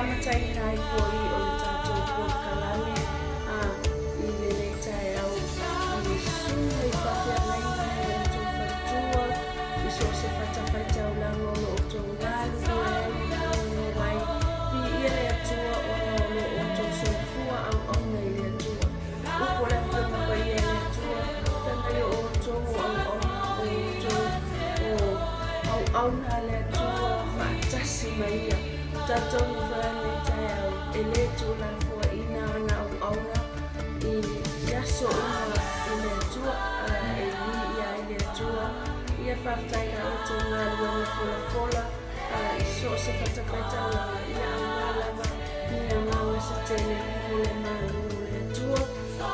amataina ai foi o le tatou polokalame i lenei taeao i susuga i faafeagaiga i lo outou faletua i so o se fatafaitaulaga o lo outou galulue ai ma nono ai. Viia le Atua ona o lo outou soifua auauna i le Atua. Upu o le Afioga Paia i le Atua, fai mai o outou o auauna o outou o auauna a le Atua faatasi ma Ia. Tatou nofo ai lenei taeao e le tuulafoaiina ana auauna i aso uma i le Atua, e viia ai le Atua. Ia faafetai la outou galuega folafola i so o se fatafaitaulaga, ia aua lava ni agaga se tele mo le Malo o le Atua.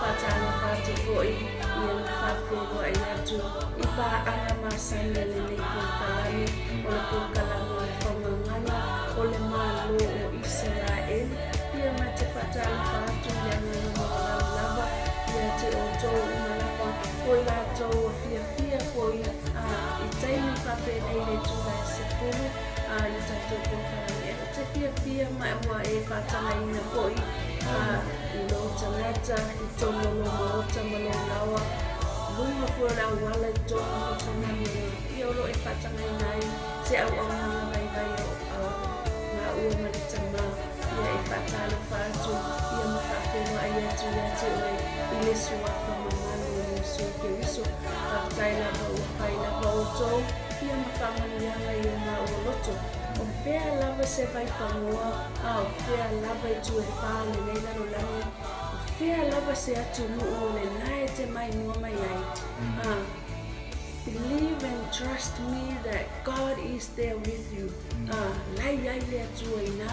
Faatalofa atu foi ia ma faafeiloai atu i paaga masani a lenei polokalame, o le polokalame o le Faugagana o le Malo o Isaraelu. Ia ma te faatalofa atu i le agaga maualalo lava ia te outou uma lava o i latou ua fiafia foi i taimi faapenei le itula e 10 i le tatou polokalame. Ou te fiafia ma ua e faatagaina foi i lou tagata i totonu o lou maota ma lou laoa, luga foi o le auala i totonu o falefaigaluega, ia o lo o e faatagaina ai se auaunaga vaivai o maua ma le Tama. Ia e faatalofa atu ia ma faafeiloai atu ia te oe i le suafa mamalu o Iesu Keriso. Faafetai lava ua fai lava outou ia ma faamanuiaga i o maua loto. O fea lava se vaifanua, a o fea lava itu e fā o lenei lalolagi, o fea lava se atunuu o lena e te maimoa mai ai, believe and trust me that God is there with you. La i ai le Atua inā,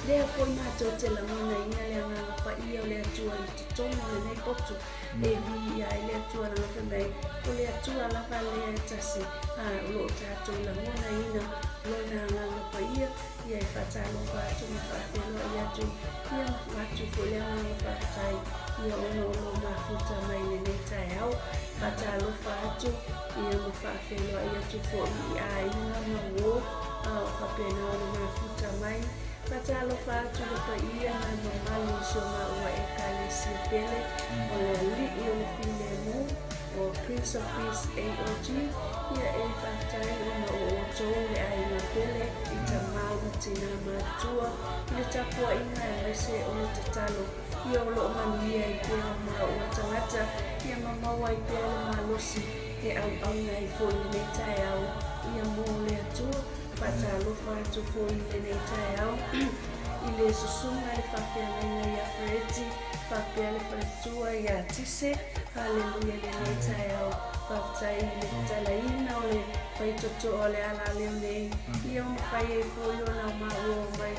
lea foi matou te lagonaina le agaga paia o le Atua i totonu o lenei potu. E viia ai le Atua lana fai mai, o le Atua lava lea e tasi, o lo o tatou lagonaina lona agaga paia. Ia e faatalofa atu ma faafeiloai atu, ia ma avatu foi le agaga faafetai ia ona o lou mafuta mai lenei taeao. Faatalofa atu ia ma faafeiloai atu foi i aiga ma uo o faapena ona mafuta mai. Faatalofa atu le paia ma le mamalu i si o maua Ekalesia pele o le Alii o le Filemu o Prince of Peace AOG. Ia e faafetai ona o outou le aiga pele i tamā ma tinā matutua i le tapuaiga aemaise o le tatalo ia o lo o manuia ai pea o maua tagata, ia ma maua ai pea le malosi e auauna ai foi lenei taeao ia mo le Atua. Faatalofa atu foi i lenei taeao i le susuga i le faafeagaiga ia Fereti faapea le faletua ia Tise. Haleluia i lenei taeao. Faafetai i le tatalaina o le faitotoa o le alaleo nei, ia ua mafai ai foi ona maua o mai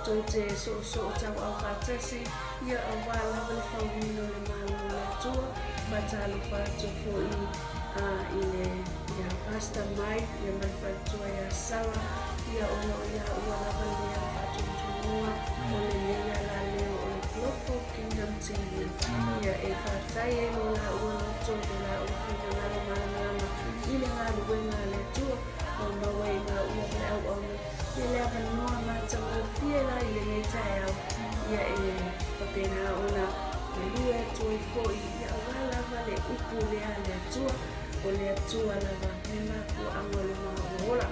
tou te soosoo tauau faatasi, ia aua lava le fauina o le Malo o le Atua. Faatalofa atu foi i le ia Pastor Mike ia ma le faletua ia Sala, ia ona o ia ua lava lea faatumutumua o lenei alaleo o le Global Kingdom TV. Ia e faafetai ai lo laua loto lo laua finagalo malamalama i le galuega a le Atua ua maua ai maua ma le auauna ia le avanoa matagofie la i lenei taeao, ia e faapena ona galue atu ai foi ia aua lava le upu lea a le Atua, o le Atua lava me mafuaaga o le maua ola.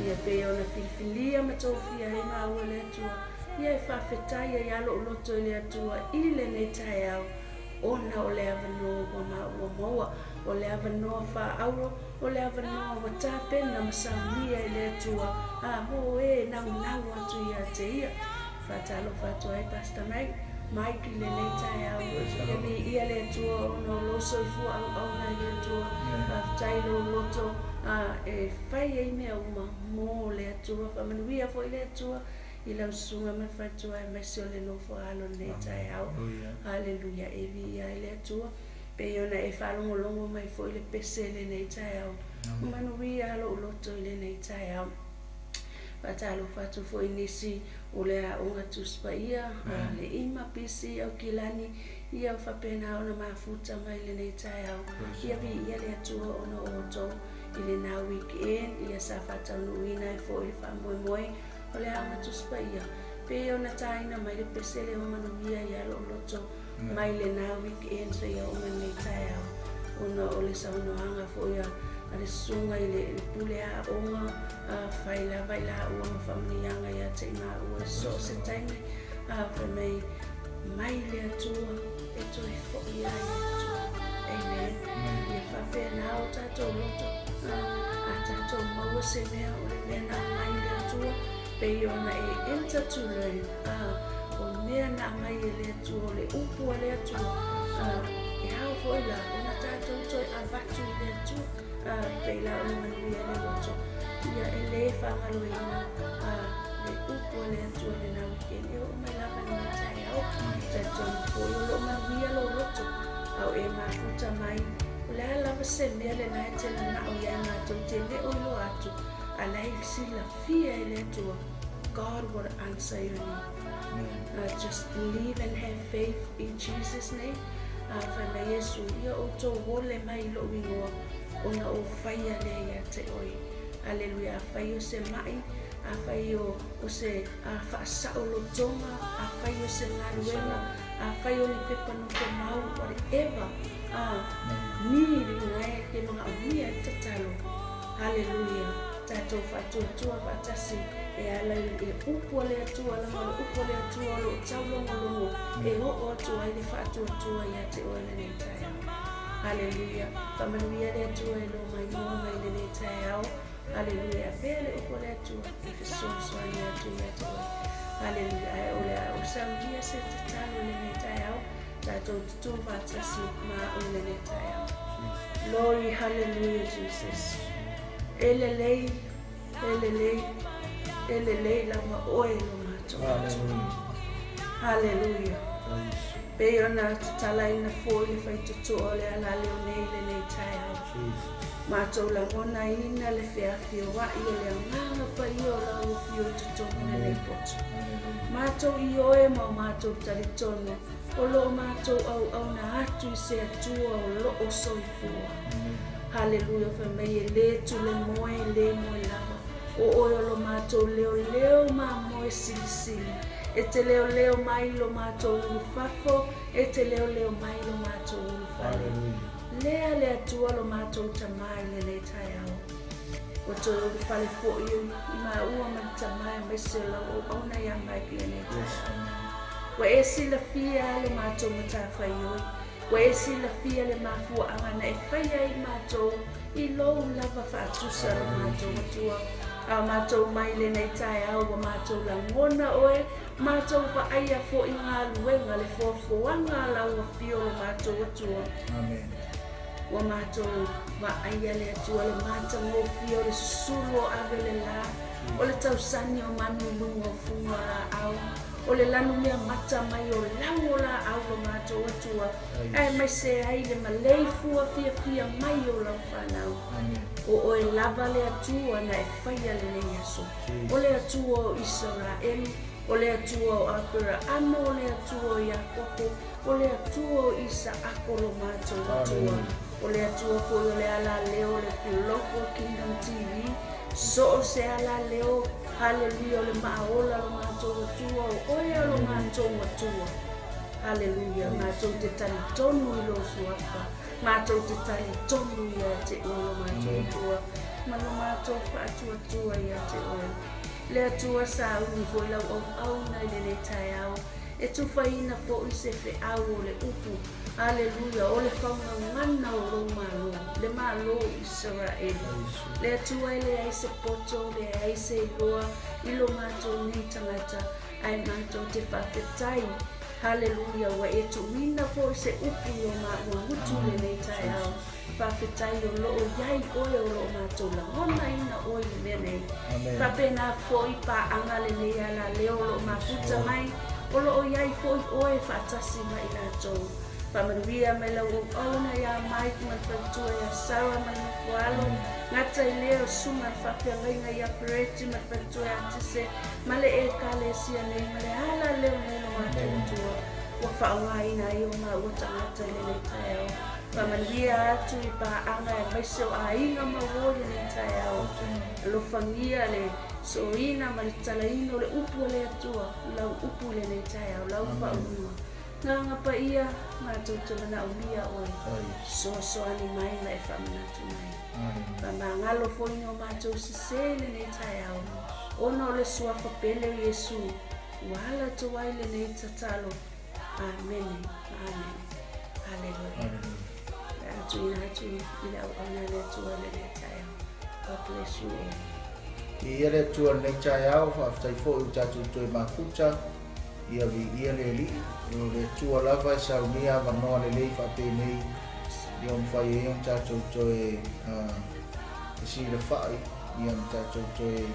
Ia pei ona filifilia ma tofia ai maua le Atua, ia e faafetai ai a lou loto i le Atua i lenei taeao ona o le avanoa ua maua maua, o le avanoa faaauro, o le avanoa ua tapena ma saunia e le Atua a mo e naunau atu ia te ia. Faatalofa atu ai Pastor Mike, Mike i lenei taeao. Ia viia le Atua ona o lou soifua auauna i le Atua. Faafetai lou loto e fai ai mea uma mo le Atua. Faamanuia foi le Atua i lau susuga ma le faletua aemaise o le nofo alo lenei taeao. Haleluia, e viia ai le Atua. Pei ona e faalogologo mai foi le pese i lenei taeao. Manuia lou loto i lenei taeao. Faatalofa atu foi i nisi o le aoga Tusi Paia, le Ima PC Aukilani, ia o faapena ona mafuta mai lenei taeao. Ia viia le Atua ona o outou i lena weekend, ia sa faataunuuina ai foi le faamoemoe o le aoga Tusi Paia. Pei ona taina mai le pese le o manuia ia lo'u loto mai lena weekend seia oo mai lenei taeao, ona o le saunoaga foi a le susuga i le pule aoga fai lava i laua ma faamanuiaga ia te i maua i so o se taimi, fai mai mai le Atua e toe fo'i ai le Atua. Amen. Ia faapena o tatou loto, a tatou maua se mea o le mea na aumai le Atua, pei ona e enter to learn, o mea na aumai e le Atua, o le upu a le Atua, e ao foi la ona tatou toe avatu i le Atua, pei la o le manuia le loto. Ia e lē faagaloina le upu a le Atua lena weekend e oo mai lava lenei taeao. Talitonu foi o loo manuia lou loto a o e mafuta mai. O le a lava se mea lena e te manao iai matou te le o iloa atu, a la e silafia e le Atua. God will answer your need. Just believe and have faith in Jesus' name. Fai mai Iesu, ia outou ole mai i lo'u igoa ona ou faia lea ia te oe. Aleluia. Afai o se ma'i, afai o se faasaolotoga, afai o se galuega, afai o ni pepa nofo mau, whatever need ina e te manaomia e tatalo. Haleluia. Tatou faatuatua faatasi e ala i le upu a le Atua, laga o le upu a le Atua o loo taulogologo e oo atu ai le faatuatua ia te oe lenei taeao. Haleluia. Faamanuia le Atua i lo maimoa mai lenei taeao. Haleluia. Pea le upu a le Atua e fesoasoani atu ia te oe. Haleluia. Ae o le a ou saunia se tatalo lenei taeao, tatou tutū faatasi ma au lenei taeao. Glory, hallelujah, Jesus. E lelei, e lelei, e lelei lava oe lo matou Atua. Hallelujah. Pei ona tatalaina foi le faitotoa o le alaleo nei lenei taeao. Matou lagonaina le feafioa'i o le agaga paia o lau afio i totonu lenei poto. Matou ioe ma o matou talitonu o loo matou auauna atu i se Atua o loo soifua. Haleluia. Fai mai e lē tule moe, e lē moe lava. O oe o lo matou leoleo mamoe silisili. E te leoleo mai lo matou ulufafo, e te leoleo mai lo matou ulufale. Lea le Atua lo matou tamā i lenei taeao. Ua toe ulufale fo'i i maua ma le tamā aemaise o lau auauna iā Mike lenei taeao. Ua e silafia le matou matafaioi. Ua e silafia le mafuaaga na e faia ai matou i lou lava faatusa lo matou Atua. A o matou mai lenei taeao ua matou lagona oe, matou vaaia fo'i galuega le foafoaga a lau afio lo matou Atua. Ua matou vaaia le Atua le matagofie o le susulu o ave le lā, o le tausani o manu i luga o fuga o laau, o le lanumea mata mai o lau o laau lo matou Atua, aemaise ai le maleifua fiafia mai o lau fanau. O oe lava le Atua na e faia lenei aso. O le Atua o Isaraelu, o le Atua o Aperaamo, o le Atua o Iakopo, o le Atua o Isaako lo matou Atua. O le Atua foi o le alaleo o le Global Kingdom TV, so o se alaleo, haleluia, o le maaola lo matou Atua, o oe o lo matou Atua. Haleluia. Matou te talitonu i lou suafa, matou te talitonu ia te oe lo matou Atua, ma lo matou faatuatua ia te oe. Le Atua sauni foi lau auauna i lenei taeao, e tufaina fo'i se feau o le upu, haleluia, o le faugagana o lou malo, le malo o Isaraelu. Le Atua e leai se poto, leai se iloa i lo matou nei tagata, ae matou te faafetai, haleluia, ua e tuuina fo'i se upu i o maua gutu lenei taeao. Faafetai o loo iai oe o loo matou lagonaina oe i le mea nei. Faapena fo'i paaga lenei alaleo o loo mafuta mai, o loo iai fo'i oe faatasi ma i latou. Faamanuia mai lau auauna iā Mike ma le faletua iā Sarah ma le nofoalo, gata i lea o susuga le faafeagaiga iā Fereti ma le faletua ia Tise ma le ekalesia nei ma le alaleo nei lo matou Atua ua faaaogaina ai o maua tagata i lenei taeao. Faamanuia atu i paaga aemaise o aiga ma uo i lenei taeao. Alofagia le soina ma le tatalaina o le upu a le Atua, lau upu i lenei taeao, lau faauuga. Agaga Paia, matou te manaomia oe, fesoasoani mai ma e faamanatu mai. Faamagalo foi i o matou sese i lenei taeao, ona o le suafa pele o Iesu, ua ala atu ai lenei tatalo. Amene, amene. Haleluia. Le a tuuina atu i le auauna a le Atua i lenei taeao. God bless you all. Viia le Atua i lenei taeao, faafetai foi ua tatou toe mafuta, ia viia le Alii, o le Atua lava e saunia avanoa lelei faapenei, ia ua mafai ai ona tatou toe fesilafai, ia ma tatou toe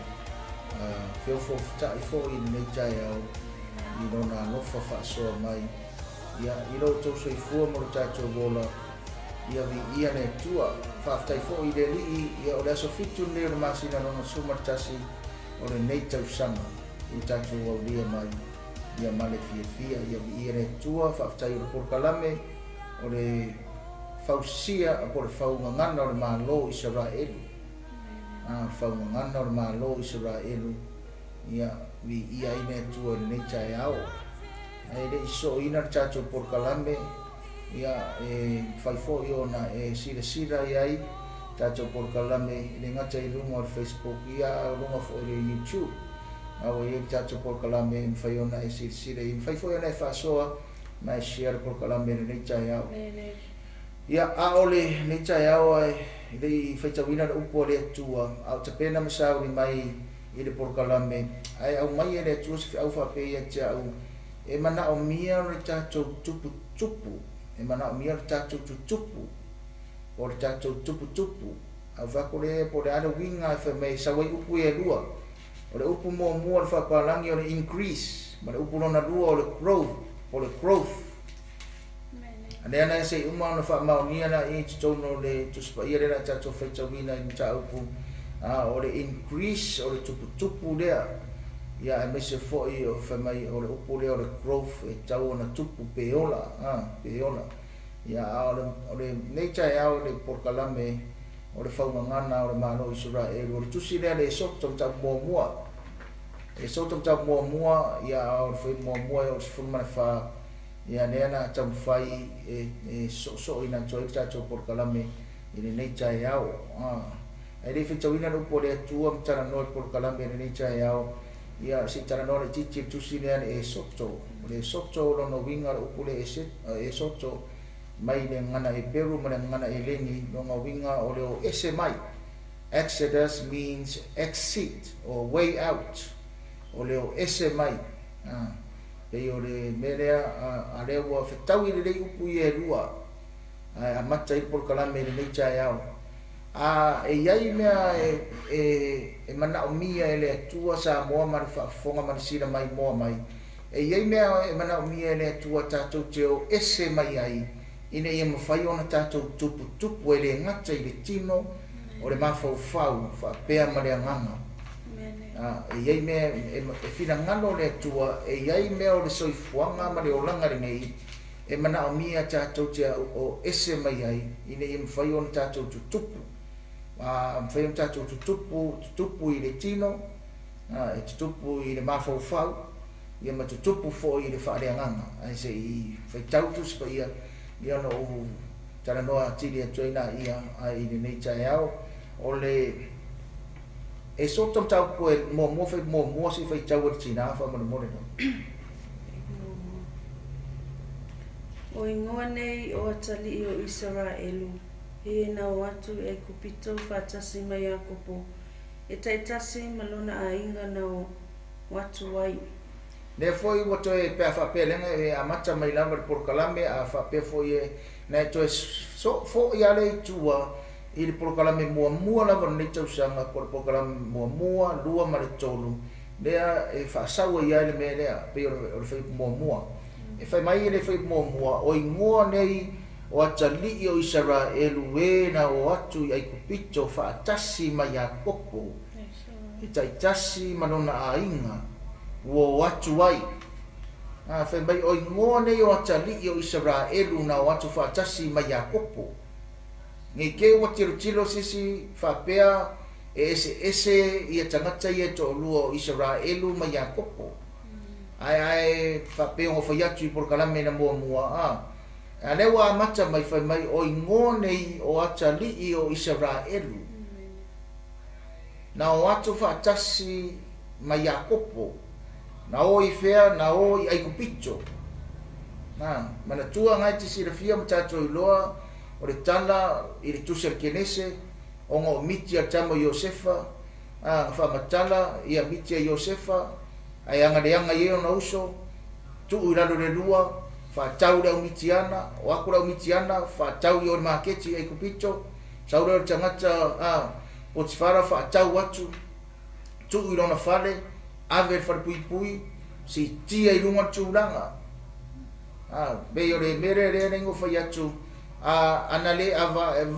feofoofotai foi i lenei taeao i Lona alofa faasoa mai. Ia, i lo outou soifua ma lo tatou ola, ia viia le Atua. Faafetai foi i le Alii, ia o le aso 7 lenei o le masina lona 11 o lenei tausaga ua tatou aulia mai, ia ma le fiafia, ia viia le Atua. Faafetai o le polokalame o le fausia po o le faugagana o le Malo o Isaraelu. A, faugagana o le Malo o Isaraelu, ia viia ai le Atua i lenei taeao. Ae le i sooina le tatou polokalame, ia e mafai foi ona e silasila i ai tatou polokalame e le gata i luga o le Facebook, ia a o luga foi o le YouTube. A ua i ai le tatou polokalame e mafai ona e silasila i ai. E mafai foi ona e faasoa ma e share le polokalame i lenei taeao. Ia, a o lenei taeao e le i faitauina le upu a le Atua, a o tapena ma sauni mai i le polokalame, ae aumai e le Atua se feau faapea ia te au, e manaomia le tatou tuputupu, e manaomia le tatou tutupu, po o le tatou tuputupu. A ua fai atu lea, po o le a le uiga e fai mai e sau ai upu ia e lua. O le upu muamua o le faapalagi o le increase, ma le upu lona lua o le growth, po o le growth. A lea la se i uma ona faamaonia la i totonu o le Tusi Paia lea o le a tatou faitauina i le mataupu, a o le increase o le tuputupu lea, ia aemaise foi o fai mai o le upu lea o le growth e tatau ona tupu pe ola, a, pe ola. Ia a o le, o lenei taeao i le polokalame o le faugagana o le Malo o Isaraelu, o le tusi lea le Esoto mataupu muamua. Esoto mataupu muamua, ia a o le fai muamua e o le 14, Ia lea la taumafai e soosooina atu ai le tatou polokalame i lenei taeao. Ae le i faitauina le upu a le Atua ma talanoa i le polokalame i lenei taeao, ia se i talanoa laitiiti i le tusi lea le Esoto. O le Esoto o lona uiga o le upu lea Esoto mai le gagana Eperu ma le gagana Eleni, lona uiga o le o ese mai. Exodus means exit or way out, o le o ese mai. Pei o le mea lea, a lea ua fetaui lelei upu ia e lua, ae amata ai le polokalame i lenei taeao. A e i ai mea e manaomia e le Atua Samoa ma le faafofoga ma le sila maimoa mai, e i ai mea e manaomia e le Atua tatou te o ese mai ai, ina ia mafai ona tatou tuputupu e le gata i le tino o le mafaufau faapea ma le agaga. E i ai mea e finagalo le Atua, e i ai mea o le soifuaga ma le olaga lenei e manaomia tatou te o ese mai ai, ina ia mafai ona tatou tutupu. Mafai ona tatou tutupu, tutupu i le tino, e tutupu i le mafaufau, ia ma tutupu foi i le faaleagaga. Ae se i faitau Tusi Paia, ia ona ou talanoa atili atu ai laia ai i lenei taeao. O le Esoto mataupu e muamua fai muamua se i faitau e le tina faamolemole lava. O igoa nei o atalii o Isaraelu, e na o atu i Aikupito faatasi ma Iakopo, e taitasi ma lona aiga na o atu ai. Lea foi ua toe pe a faapea leaga e amata mai lava le polokalame a faapea foi e na e toe foi lava lea i tua i le polokalame muamua lava o lenei tausaga po o le polokalame muamua, lua ma le tolu lea e faasau ai lava le mea lea pei o le fuaiupu muamua. E fai mai le fuaiupu muamua, o igoa nei o atalii o Isaraelu e na o atu i Aikupito faatasi ma Iakopo, e taitasi ma lona aiga ua o atu ai. Fai mai o igoa nei o atalii o Isaraelu na o atu faatasi ma Iakopo. Nei te ua tilotilo sisi faapea e eseese ia tagata ia e toalua o Isaraelu ma Iakopo. Ae faapea ona fai atu i polokalame na muamua a lea ua amata mai fai mai o igoa nei o atalii o Isaraelu na o atu faatasi ma Iakopo, na o i fea, na o i Aikupito. Na manatua ngai te silafia ma tatou iloa o le tala i le tusi a le Kenese ona o miti a le tama o Iosefa, na faamatala ia miti a Iosefa ae agaleaga i ai ona uso, tuu i lalo le lua, faatau le aumitiana, o aku le aumitiana, faatau i o le maketi i Aikupito, sau lea o le tagata Potifara faatau atu, tuu i lona fale, ave le falepuipui, siitia i luga le tulaga. Pei o le mea lea lea na fai atu, ana le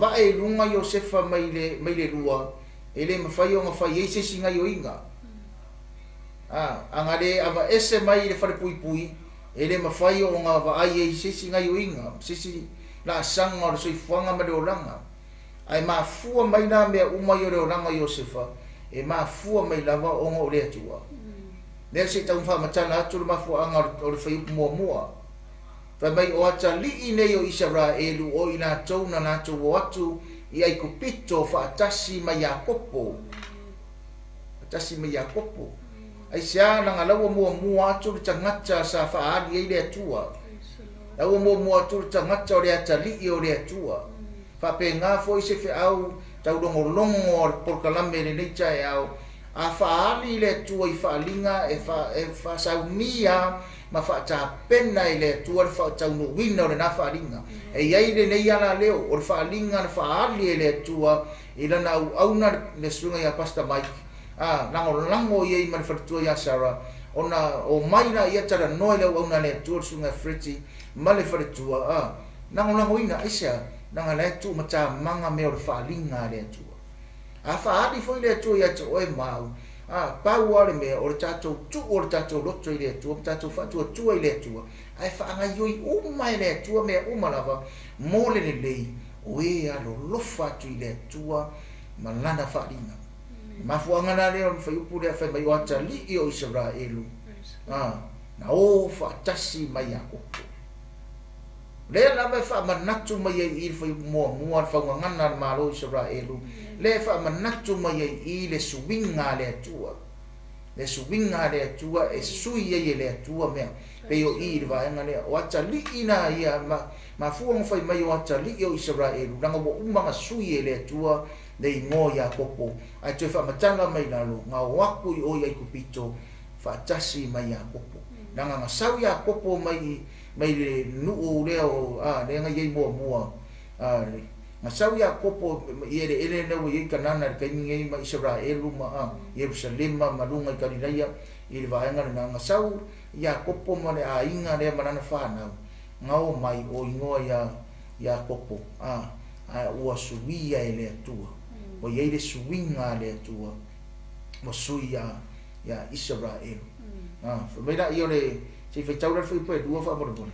vae i luga Iosefa mai le lua, e le mafai ona fai ai se isi gaioiga. Aga le avaese mai le falepuipui, e le mafai ona vaai ai se isi gaioiga, se isi laasaga o le soifuaga ma le olaga. Ae mafua mai la mea uma i o le olaga o Iosefa, e mafua mai lava ona o le Atua. Lea se tau faamatala atu le mafuaaga o le faiupu muamua. Fai mai o atalii nei o Isaraelu o i latou na latou o atu i Aikupito faatasi ma Iakopo. Faatasi ma Iakopo. Aisea laga laua muamua atu le tagata sa faaali ai le Atua. Laua muamua atu le tagata o le atalii o le Atua. Faapena foi se feau taulogologo o le polokalame lenei taeao, a faaali le Atua i faaliga e faasaunia ma faatapena i le Atua le faataunuuina o lena faaliga. E i ai lenei ala leo o le faaliga na faaali e le Atua i lana auauna le susuga ia Pastor Mike, lagolago i ai ma le faletua ia Sarah, ona o mai la ia talanoa i le auauna a le Atua le susuga Freti ma le faletua, lagolagoina aisea laga la e tuumatamaga mea o le faaliga a le Atua. A faaali foi le Atua ia te oe mau, pau lava le mea o le tatou tuu o le tatou loto i le Atua, ma tatou faatuatua i le Atua, ae faagaioi uma e le Atua mea uma lava mo le lelei o e alolofa atu i le Atua ma lana faaliga. Mafuaaga la lea o le faiupu lea fai mai o atalii o Isaraelu, na o faatasi mai Iakopo. Lea lava e faamanatu mai ai i le faiupu muamua le faugagana a le Malo o Isaraelu, lea e faamanatu mai ai i le suiga a le Atua. Le suiga a le Atua e sui ai e le Atua mea. Pei o i le vaega lea. O atalii na ia, mafua ona fai mai o atalii o Isaraelu, laga ua uma na sui e le Atua le igoa Iakopo. Ae toe faamatala mai lalo, na o aku i o i Aikupito, faatasi mai Iakopo. Laga na sau Iakopo mai le nuu lea o lea na iai muamua. Na sau Iakopo i eleele lea ua iai Kanana le taimi nei ma Isaraelu ma Ierusalema ma luga i Kalilaia i le vaega lena. Na sau Iakopo ma le aiga lea ma lana whanau, na o mai o igoa ia Iakopo, ua suia e le Atua. Ua iai le suiga a le Atua, ua sui ia Isaraelu. Fai mai la ia o le se faitau la le faiupu e lua faamolemole.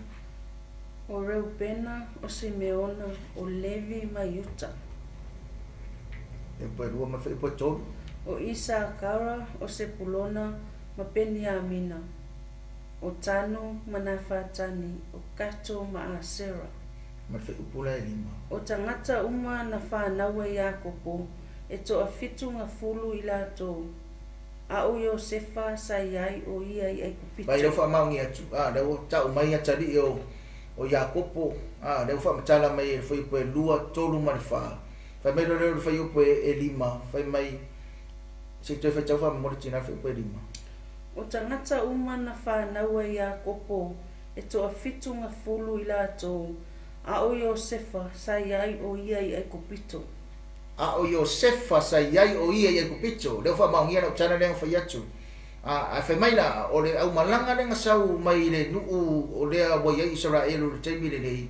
O Reubena, o Simeona, o Levi ma Iuta. Faiupu e lua ma le faiupu e tolu. O Isakara, o Sepulona ma Peniamina. O Tano ma Nafatani, o Kato ma Asera. Ma le faiupu la e lima. O tagata uma na whānaua Iakopo, e 70 i latou. A o Iosefa sa iai o ia i Aikupito. Vai lea faamaogi atu, lea ua tau mai atalii o Iakopo, lea ua faamatala mai e le faiupu e 2, 3 ma le 4. Fai mai lea o le faiupu e 5, fai mai se toe faitau faamomoli tina le faiupu e 5. O tagata uma na whānaua Iakopo, e 70 i latou. A o Iosefa sa iai o ia i Aikupito. A o Iosefa sa iai o ia i Aikupito. Lea ua faamaogia lau tala lea na fai atu. A fai mai la, o le aumalaga lea na sau mai le nuu o lea ua iai Isaraelu i le taimi lenei.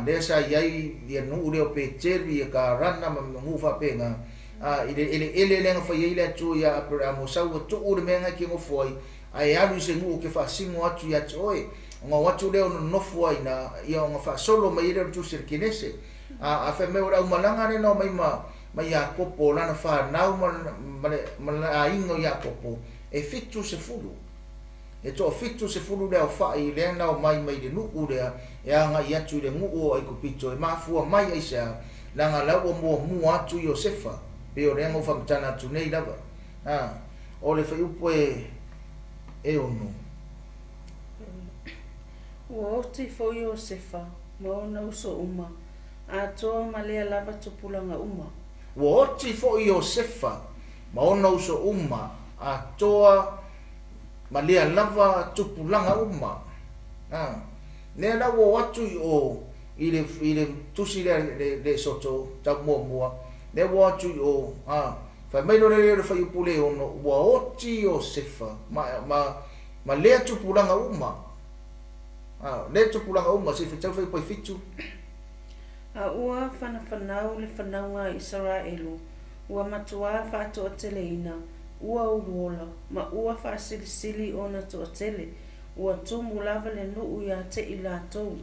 Lea sa iai ia nuu lea o Petelu, ia Karana ma nuu faapena. I le eleele lea na fai ai le Atua ia Aperamo, sau ua tuu le mea na e te nofo ai, Ae alu i se nuu ou te faasino atu ia te oe. Ona o atu lea o nonofo ai i ina, ia ona faasolo mai ai lea o le Tusi a le Kenese. A, a fai mai o le aumalaga lea na omai ma, ma Iakopo, o lana fanau ma, ma le, ma le aiga o Iakopo, e 70. E toa-70 le aofai lea na omai mai le nuu lea e agai atu i le nuu o Aikupito e mafua mai aisea, leaga la ua muamua atu Iosefa, pei o lea na ou faamatala atu nei lava. A, o le fuaiupu e, e 6. Ua oti foi Iosefa ma ona uso uma, atoa ma lea lava tupulaga uma. Ua oti foi Iosefa ma ona uso uma, atoa ma lea lava tupulaga uma. A, lea la ua o atu i o i le, i le tusi lea le, le Esoto tau muamua, lea ua o atu i o, a, fai mai loa lea o le fuaiupu le 6, ua oti Iosefa ma, ma, ma lea tupulaga uma. A, lea tupulaga uma, se i faitau le fuaiupu e 7. A ua fanafanau le fanauga a Isaraelu, ua matuā faatoateleina, ua uluola, ma ua faasilisili ona toatele, ua tumu lava le nuu iā te i latou.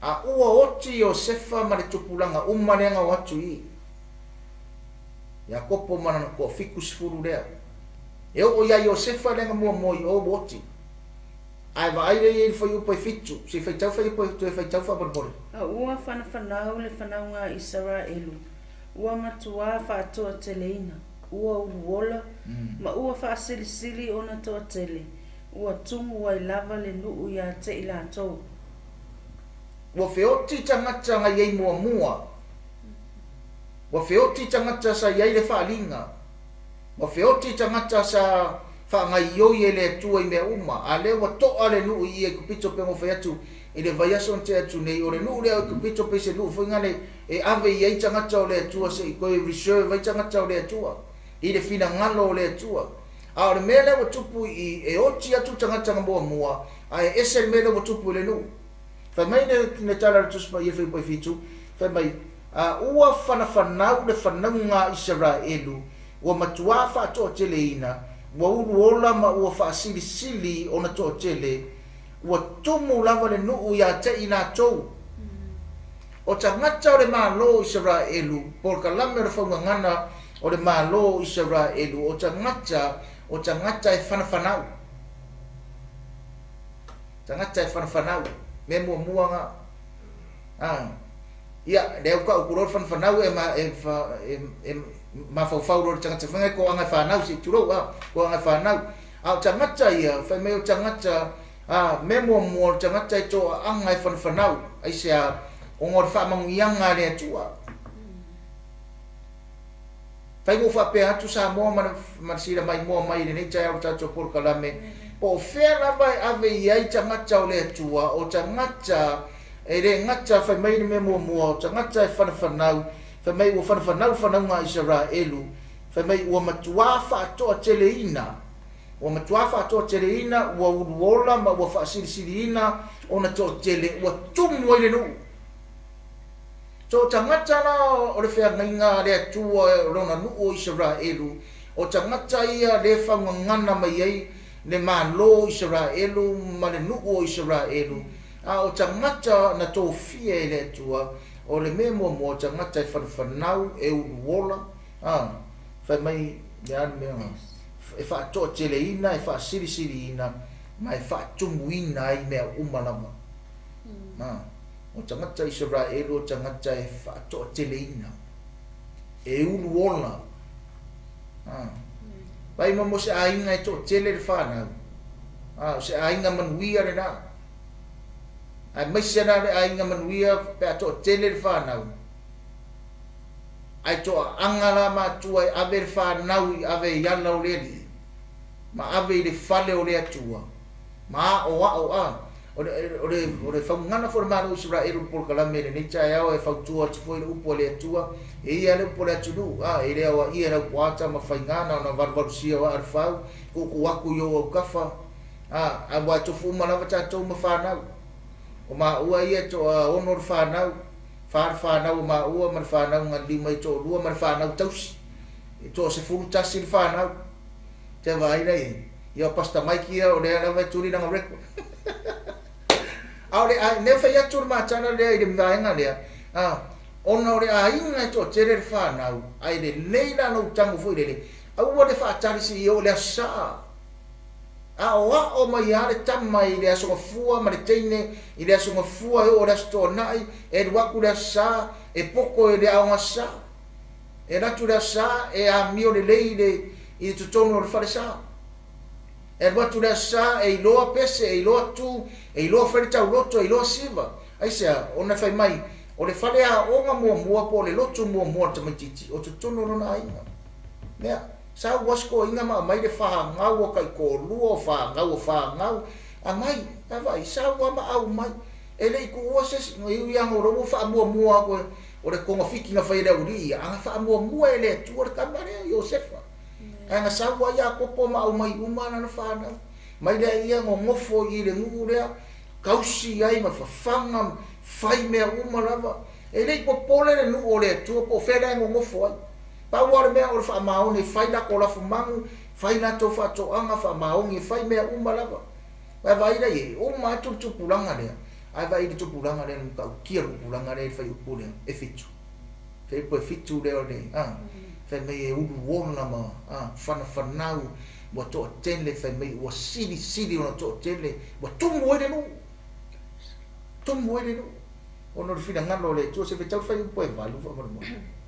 A ua oti Iosefa ma le tupulaga uma lea na o atu i Iakopo ma lana toa-70 lea. E oo iā Iosefa lea na muamua i o ua oti. Ae vaai lea i ai i le fuaiupu e 7, se i faitau fuaiupu e toe faitau faamolemole. A ua fanafanau le fanauga a Isaraelu, ua matuā faatoateleina, ua uluola, ma ua faasilisili ona toatele, ua tumu ai lava le nuu iā te i latou. Ua feoti tagata na i ai muamua. Ua feoti tagata sa i ai le faaaliga. Ua feoti tagata sa faagaioi e le Atua i mea uma, a lea ua to'a le nuu i Aikupito pe ona fai atu i le vaiaso na tea atu nei, o le nuu lea o Aikupito pei se nuu foi nale e ave i ai tagata o le Atua se i toe reserve ai tagata o le Atua i le finagalo o le Atua. A o le mea lea ua tupu i i, e oti atu tagata na muamua, ae ese le mea lea ua tupu i le nuu. Fai mai le, le tala a le Tusi Paia Fuaiupu 7, fai mai, A ua fanafanau le fanauga a Isaraelu, ua matuā faatoateleina, ua uluola ma ua faasilisili ona toatele, ua tumu lava le nuu iā te i latou. O tagata o le Malo o Isaraelu, polokalame o le faugagana o le Malo o Isaraelu, o tagata, o tagata e fanafanau. Tagata e fanafanau. Mea muamua na. A, ia, lea ua tau loa le fanafanau e, ma, e, fa, e, e mafaufau loa le tagata fai mai toaga e fanau se i tulou, a, toaga e fanau. A o tagata ia, fai mai o tagata, a, mea muamua o le tagata e toaaga e fanafanau, aisea, ona o le faamanuiaga a le Atua. Fai ua ou faapea atu Samoa ma le, ma le sila maimoa mai i lenei taeao i le tatou polokalame, po o fea lava e ave i ai tagata o le Atua, o tagata e le gata fai mai le mea muamua, o tagata e fanafanau, fai mai ua fanafanau le fanauga a Isaraelu, fai mai ua matuā faatoateleina, ua matuā faatoateleina, ua uluola ma ua faasilisiliina ona toatele, ua tumu ai le nuu. So o tagata la o le feagaiga a le Atua o Lona nuu o Isaraelu, o tagata ia le faugagana mai ai le Malo o Isaraelu ma le nuu o Isaraelu, a o tagata na tofia e le Atua, o le mea muamua o tagata e fanafanau, e uluola, a, fai mai le a le mea e faatoateleina, e faasilisiliina, ma e faatumuina ai mea uma lava. A. O tagata Isaraelu o tagata e faatoateleina, e ulu ola. A. Vai ma mo se aiga e toatele le fanau. A, o se aiga manuia lena. Aemaise la le aiga manuia pe a toatele le fanau. Ae toaaga la matua e ave le fanau i ave i ala o le Alii, ma ave i le fale o le Atua, ma aoao a. O le, o le, o le faugana foi o le Malo o Isaraelu i le polokalame i lenei taeao e fautua atu foi le upu a le Atua, e ia le upu a le atunuu, a, e le aoaia e lau puata ma faiga na ona valuvalusia o aa le fau, tuutuu atu i ou aukafa, a, aua e tofu uma lava tatou ma fanau. O maua ia e toaono le fanau, fa le fanau o maua ma le fanau galiliu mai e toalua ma le fanau tausi, e toa-11 le fanau. Te vaai la i ai. Ia o Pastor Mike ia o lea lava e tuli lana record. A o le ai, mea fai atu le matala lea i le vaega lea, a, ona o le aiga e toatele le fanau, ae lelei la lou tago foi lele, aua le faatalisi i o i le Aso Sa. Aoao mai lava le tama i le Aso Gafua ma le teine i le Aso Gafua e oo i le Aso Toonai, e alu atu le Aso Sa, e poto i le aoga Aso Sa. E alu atu le Aso Sa, e amio lelei i le, i totonu o le falesa. E alu atu le Aso Sa, e iloa pese, e iloa tu, e iloa fai le tauloto, e iloa siva. Aisea? Ona e fai mai, o le fale aoga muamua po o le lotu muamua o le tamaitiiti, o totonu o lona aiga. Mea, sau ua sikoiga ma aumai le fanau o taitoalua, o fanau o fanau, aumai, vaavaai, sau lava ma aumai. E le i tuua se isi, e ui lava o lea ua faamuamua atu e, o le togafiti na fai e le aualii ia, a na faamuamua e le Atua le tama lea, Iosefa. Ae na sau ai Iakopo ma aumai uma lana fanau. Mai lea ia nonofo i le nuu lea, tausi ai ma fafaga, fai mea uma lava. E le i popole le nuu o le Atua po o fea la e nonofo ai. Pau lava le mea o le faamaoni e fai latou lafumanu, fai latou faatoaga, faamaoni e fai mea uma lava. Ae vaai la i ai, uma atu le tupulaga lea, ae vaai i le tupulaga lea na matautia le tupulaga lea i le fuaiupu lea, e fitu. Fuaiupu e fitu lea o le, a, fai mai e uluola ma, a, fanafanau, ua toatele, fai mai ua silisili ona toatele, ua tumu ai le nuu. Tumu ai le nuu. Ona o le finagalo o le Atua, se faitau le fuaiupu e valu faamolemole.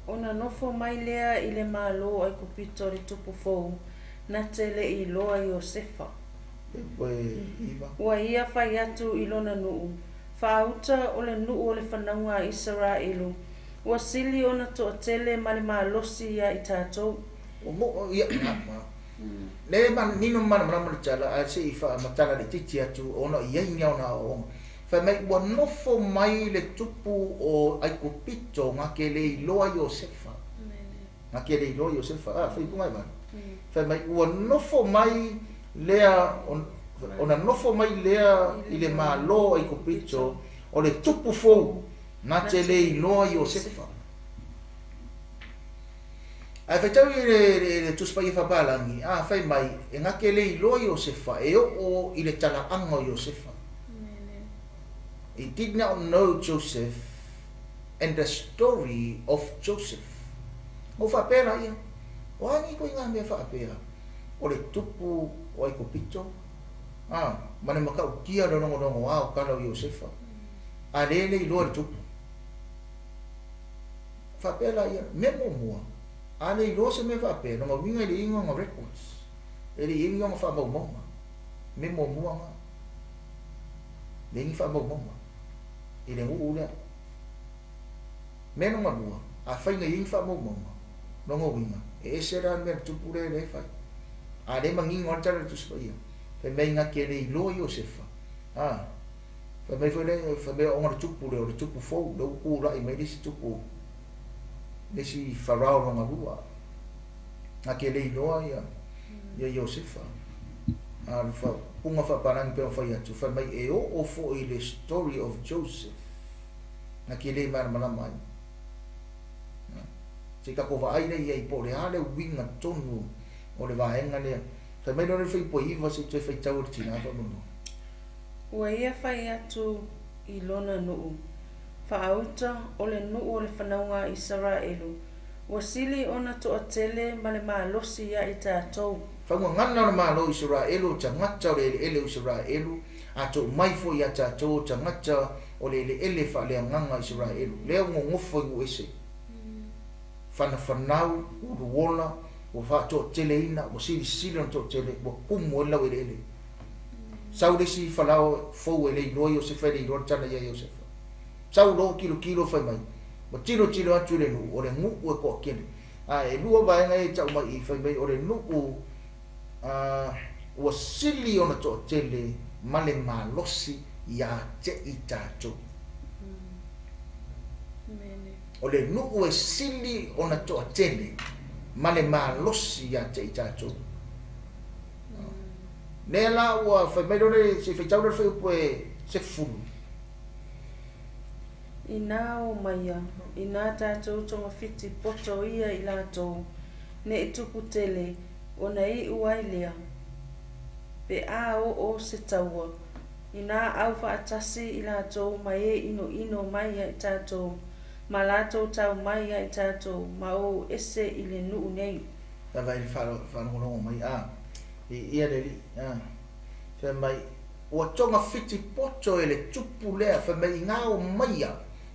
Ona nofo mai lea i le Malo o Aikupito le tupu fou, na te le i iloa Iosefa. Ua ia fai atu i lona nuu, Faauta o le nuu o le fanauga a Isaraelu, ua sili ona toatele ma le malosi ia i tatou. Le manino ma malamalama le tala, ae se i faamatala laitiiti atu ona i ai ni ona aoaoga. Fai mai ua nofo mai le tupu o Aikupito na te le iloa Iosefa. Na te le iloa Iosefa. A, faaipuga e valu. Fai mai ua nofo mai lea, ona nofo mai lea i le Malo o Aikupito o le tupu fou na te le iloa Iosefa. Ae faitau i le Tusi Paia Faapalagi, a, fai mai, e na te le iloa Iosefa e oo i le talaaga o Iosefa. He did not know Joseph and the story of Joseph. Ua faapea la ia, o a nei koe ngā mea faapea o le tupu o Aikupito, a, ma le matautia o le logologoa o tala o Iosefa, a lea e le iloa le tupu. Faapea la ia, mea muamua, a le iloa se mea faapea, lona uiga e le i ai ni ona records, e le i ai ni ona faamaumauga, mea muamua na, leai ni faamaumauga i le nuu lea. Mea lona lua, afai na i ai ni faamaumauga, lona uiga, e ese la le mea na tupu lea e le fai. A lea e manino lava le tala a le Tusi Paia, fai mai na te le iloa Iosefa, a, fai mai foi lea, fai mai ona le tupu lea, o le tupu fou, lea ua tulai mai le isi tupu, le isi Farao lona lua, na te le iloa ia, ia Iosefa. A o le faaupuga faapalagi pei ona fai atu, fai mai e oo foi le story of Joseph, na te le malamalama ai. Se i tatou vaai lea i ai po o le a le uiga tonu o le vaega lea. Fai mai loa le fuaipua iva se i toe faitau e le tina faamolemole. Ua ia fai atu i lona nuu, Faauta o le nuu o le fanauga a Isaraelu, ua sili ona toatele ma le malosi ia i tatou. Faugagana o le Malo o Isaraelu o tagata o le eleele o Isaraelu, a tou mai foi ia tatou o tagata o le eleele faaleagaga Isaraelu, lea ua nonofo i nuu ese, fanafanau, uluola, ua faatoateleina, ua silisili ona toatele, ua tumu ai le laueleele. Sau le isi falao fou e le iloa Iosefa, e le iloa le tala ia Iosefa. Sau loa tilotilo fai mai, ua tilotilo atu i le nuu, o le nuu e toatele. A e lua vaega ia i tau mai i, fai mai o le nuu a ua sili ona toatele ma le malosi ia te i tatou. O le nuu e sili ona toatele ma le malosi ia te i tatou. Lea la ua fai mai lole, se i faitau lea le fuaiupu e 10. Inā o maia, inā tatou togafiti poto ia i latou, ne i tupu tele, Ona iʻu ai lea, pe a oo se taua, inā ʻau faatasi i latou ma e ʻinoʻino mai iā i tatou, ma latou tau mai iā i tatou ma ou ese i le nuu nei. Lava i le faalogologo mai a i ia le alii a fai mai, Ua togafiti poto e le tupu lea, fai mai inā o maia,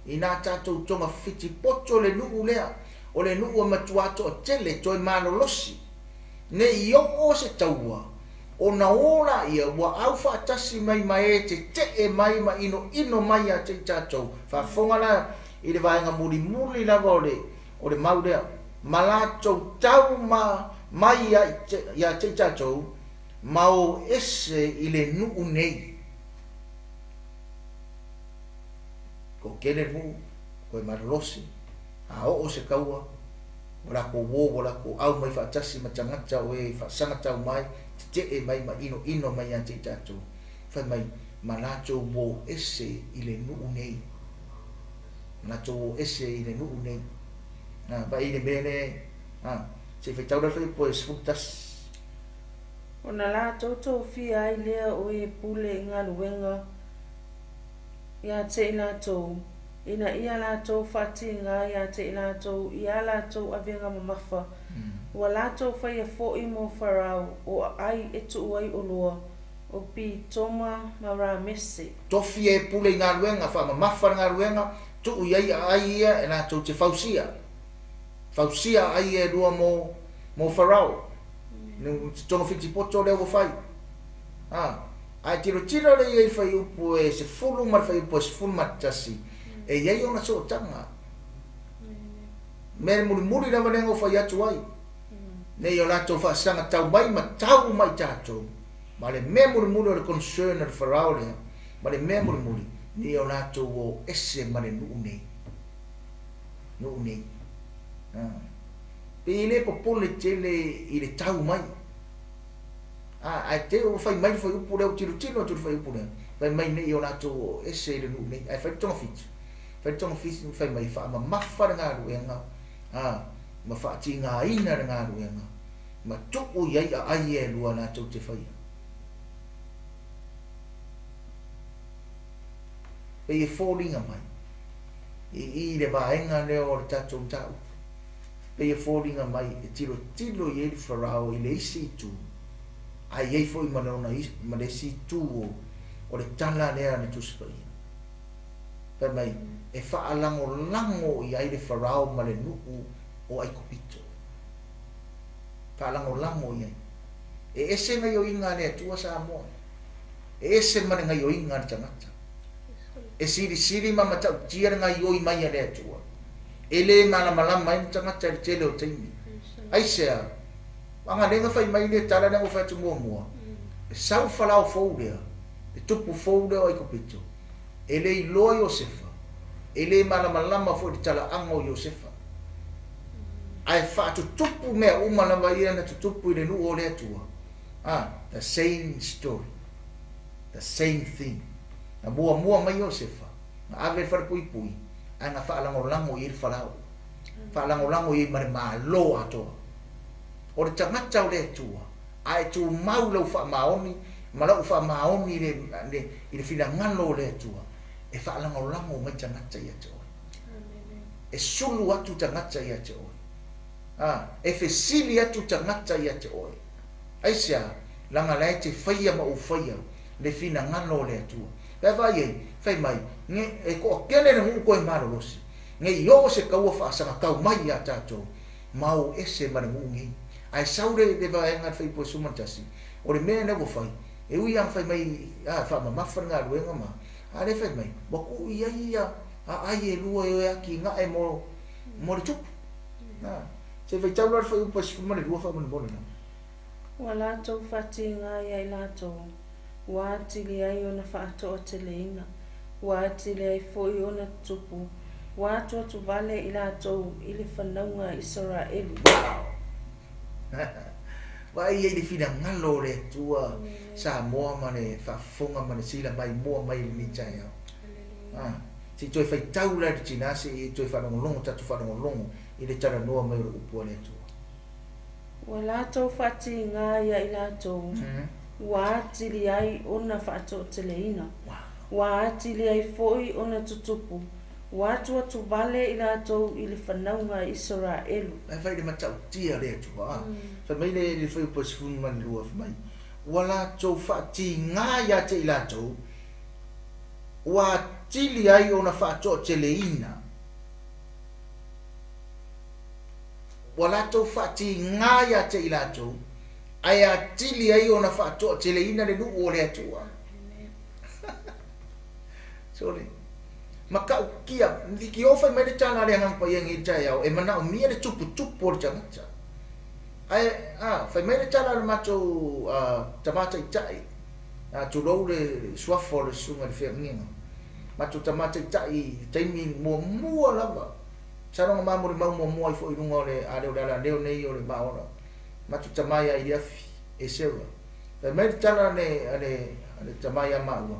inā tatou togafiti poto le nuu lea, o le nuu e matuā toatele toe malolosi, ne i oo se taua, ona o laia ua au faatasi mai ma e tetee mai ma inoino mai ia te i tatou. Faafofoga la i le vaega mulimuli lava o le o le mau lea, ma latou tau ma mai ia te i tatou, ma o ese i le nuu nei. Toatele le nuu, toe malolosi, a oo se taua, ua latou o ua latou au mai faatasi ma tagata o e faasaga tau mai, tetee mai ma inoino mai ia te i tatou, fai mai, ma latou o ese i le nuu nei. Ma latou o ese i le nuu nei. A, vaai i le mea lea, a, se i faitau la le fuaiupu e 11. Ona latou tofia ai lea o e pule i galuega ia te i latou, ina ia latou faatiga ia te i latou i ā latou avega mamafa, ua latou faia foi mo Farao o aai e tuu ai oloa, o Pitoma ma Ramese. Tofia e pule i galuega, faamamafa le galuega, tuu i ai aai ia e latou te fausia. Fausia aai ia e lua mo, mo Farao. Togafiti poto lea ua fai. A, ae tilotilo lea i ai fuaiupu e 10 ma le fuaiupu e 11, e i ai ona sootaga. Mea mulimuli lava lea na ou fai atu ai, nei o latou faasaga tau mai ma tau mai tatou, ma le mea mulimuli o le concern o le Farao lea, ma le mea mulimuli, nei o latou o ese ma le nuu nei. Nuu nei. Pei e le popole tele i le tau mai. A, ae te ua fai mai le fuaiupu lea, ua tilotilo atu i le fuaiupu lea, fai mai nei o latou o ese i le nuu nei, ae fai le togafiti. Fai le togafiti fai mai faamamafa le galuega, a, ma faatigaina le galuega, ma tuu i ai aai ia e lua latou te faia. Pei e foliga mai i i le vaega lea o le tatou mataupu. Pei e foliga mai e tilotilo i ai le Farao i le isi itu, ae i ai foi ma lona ma le isi itu o le tala lea a le Tusi Paia. Fai mai, e faalagolago i ai le Farao ma le nuu o Aikupito. Faalagolago i ai. E ese gaioiga a le Atua Samoa. E ese ma le gaioiga a le tagata. E silisili ma matautia le gaioi mai a le Atua. E le malamalama ai le tagata i le tele o taimi. Aisea? Aga lea na fai mai le tala lea na ou fai atu muamua, e sau Farao fou lea, le tupu fou lea o Aikupito, e le iloa Iosefa, e le malamalama foi i le talaaga o Iosefa. Ae faatutupu mea uma lava ia na tutupu i le nuu o le Atua. Ah, the same story. The same thing. Na muamua mai Iosefa, na ave i le falepuipui, ae na faalagolago i ai le Farao. Faalagolago i ai ma le Malo atoa. O le tagata o le Atua, a e tumau lau faamaoni ma lau faamaoni i le, le, i le finagalo o le Atua, e faalagolago mai tagata ia te oe. E sulu atu tagata ia te oe. A, e fesili atu tagata ia te oe. Aisea? Leaga la e te faia ma ou faia le finagalo o le Atua. Pe a vaai ai, fai mai, nge, e toatele le nuu toe malolosi, ne i oo se taua faasagatau mai iā tatou, ma o ese ma le nuu nei. Ae sau le, le vaega le Faipu e 11, o le mea lea ua fai, e ui lava fai mai, a, faamamafa le galuega ma, a lea fai mai, ua tuu i ai ia aai e lua e o e atinae mo, mo le tupu. A, se i faitau la le fuaiupu e 12 faamolemole la. Ua latou faatiga ia i latou, ua atili ai ona faatoateleina, ua atili ai foi ona tupu, ua atuatu vale i latou i le fanauga a Isaraelu. Wow! Vaai ai le finagalo o le Atua Samoa ma le faafofoga ma le sila maimoa mai i lenei taeao. Ah, se i toe faitau la i le tina, se i toe faalogologo, tatou faalogologo i le talanoa mai o le upu a le Atua. Ua latou faatiga ia i latou, ua atili ai ona faatoateleina, ua atili ai foi ona tutupu, ua atuatuvale i latou i le fanauga a Isaraelu. Ae fai le matautia le Atua. Fai mai le fuaiupu 12 fai mai, ua latou faatiga ia te i latou, ua atili ai ona faatoateleina. Ua latou faatiga ia te i latou, ae atili ai ona faatoateleina le nuu o le Atua. Sorry. Matautia, ki o fai mai le tala le agaga paia nei taeao, e manaomia le tuputupu o le tagata. Ae, fai mai le tala le matou tamataitai, tulou le suafa o le susuga i le feagaiga. Matou tamataitai taimi muamua lava. Masalo na mamolimau muamua ai foi i luga o le a leo le ala leo nei o le maola. Matou tama ia Iliafi e Sera. Fai mai le tala a le tama ia maua,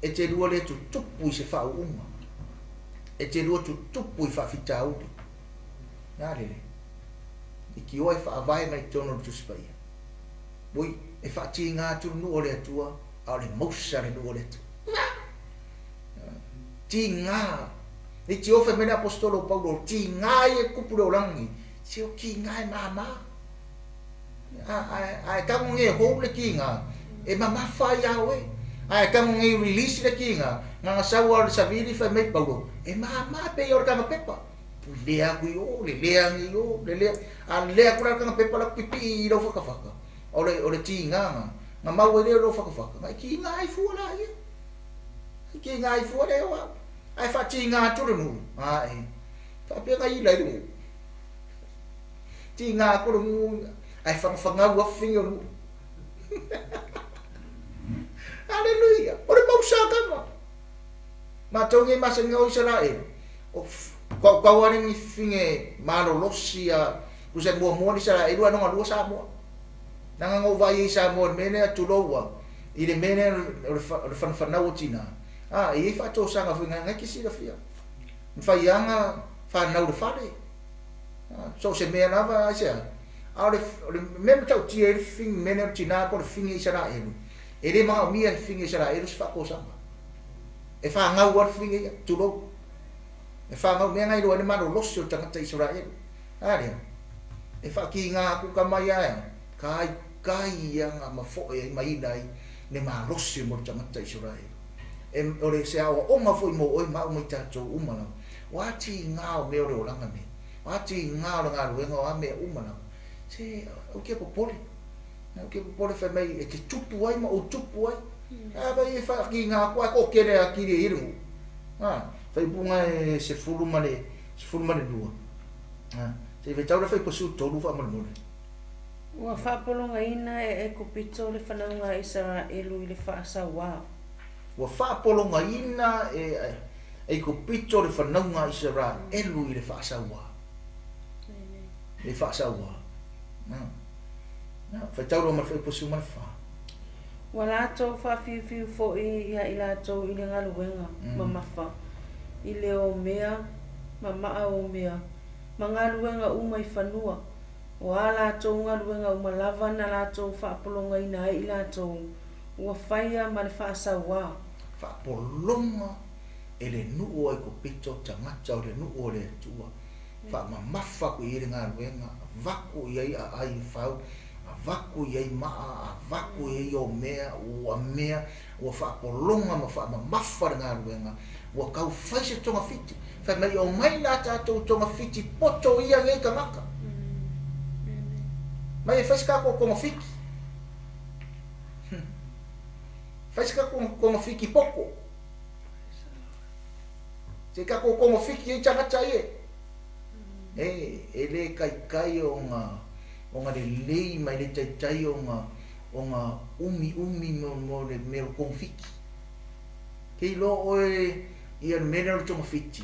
e te lua le tutupu i se faauuga. E te lua tutupu i faafitauli. Na lele. I ki oe faavae mai tonu o le Tusi Paia. Ui, e faatiga atu le nuu o le Atua, a o le mausa le nuu o le Atua. Tiga. I te ofe mai le apostolo Paulo, tiga i e kupu le olangi. Se o tiga e mama. A e tango nge hou le tiga, e mamafa ia oe. A e tango nge release le tiga, nganga sau le savili fai mai Paulo, e mama pe i o le kanga pepa. Lea kui o, le lea ngi o, le lea. A lea kura kanga pepa la pipi i lau whakawhaka. O le tiga nga. Nga mau e leo lau whakawhaka. Nga i tiga ai fua la ia. I tiga ai fua leo au. Ai whaatiga atu le nuu. A e. Whaapea i lai le nuu. Tiga aku le nuu. Ai whangawhangau awhingi o nuu. Hallelujah. O le mausakama. Mātou ngai masangi o Israel. O kau kau ale ni finge malolosi a kusa mua mua ni Israel anonga lua Samoa. Nanga ngau vai i Samoa mene atuloua. I le mene o le whanawhanau o tina. A e whaatosanga fui ngai ki sila fia. Mwhaianga whanau le whare. So se mea lava ai sea. A o le mea matautia e le fingi mene o tina po le fingi Israel. E le maa mia le fingi Israel se whaakosanga. E whangau a le fingi ia, tulou. E whangau mea ngai loa le malolosi o tangata Israel. A lea. E whaki ngā kuka mai aia. Kai kai ia ngā mafoe ai maina ai le malosi mo le tangata Israel. E ore se awa o ngā foi mo oi mau mai tātou umana. O ati ngā o mea o le olanga nei. O ati ngā o le ngā ruenga o a mea umana. Se o kia popole. O kia popole whai mai e te tupu ai ma o tupu ai. A vai e whaki ngā kua ko kere a kiri e irungu. Whai bunga e se fulu ma le lua. Se whai taura whai pasu tolu wha amalemole. Ua whaapolongaina e Ekopito le whanauga Isaraelu i le faasauā. Ua whaapolongaina e Ekopito le whanauga Isaraelu i le faasauā. Le faasauā. Whai taura ma le whai pasu ma le wha. Ua latou faafiufiu foi ia i latou i le galuega mamafa, i le o mea, ma maa o mea, ma galuega uma i fanua. O a latou galuega uma lava na latou faapologaina ai i latou, ua faia ma le faasauā. Faapologa e le nuu o Ekopito tagata o le nuu o le Atua. Faamamafa ku i le galuega, vaku i ai aai e fau, avaku i ai maa, avaku i ai o mea, ua mea, ua faapologa ma faamamafa le galuega, ua kau fai se togafiti. Fai mai o mai la tātou togafiti poto ia ngei tagata. Mai e fai se kako kongofiki. Fai se kako kongofiki poko. Se kako kongofiki e tagata ie. E le kai kai o ngā le lei mai le taitai o ngā umi umi mo le mea o kongofiki. Kei loa oe ia le mea o togafiti.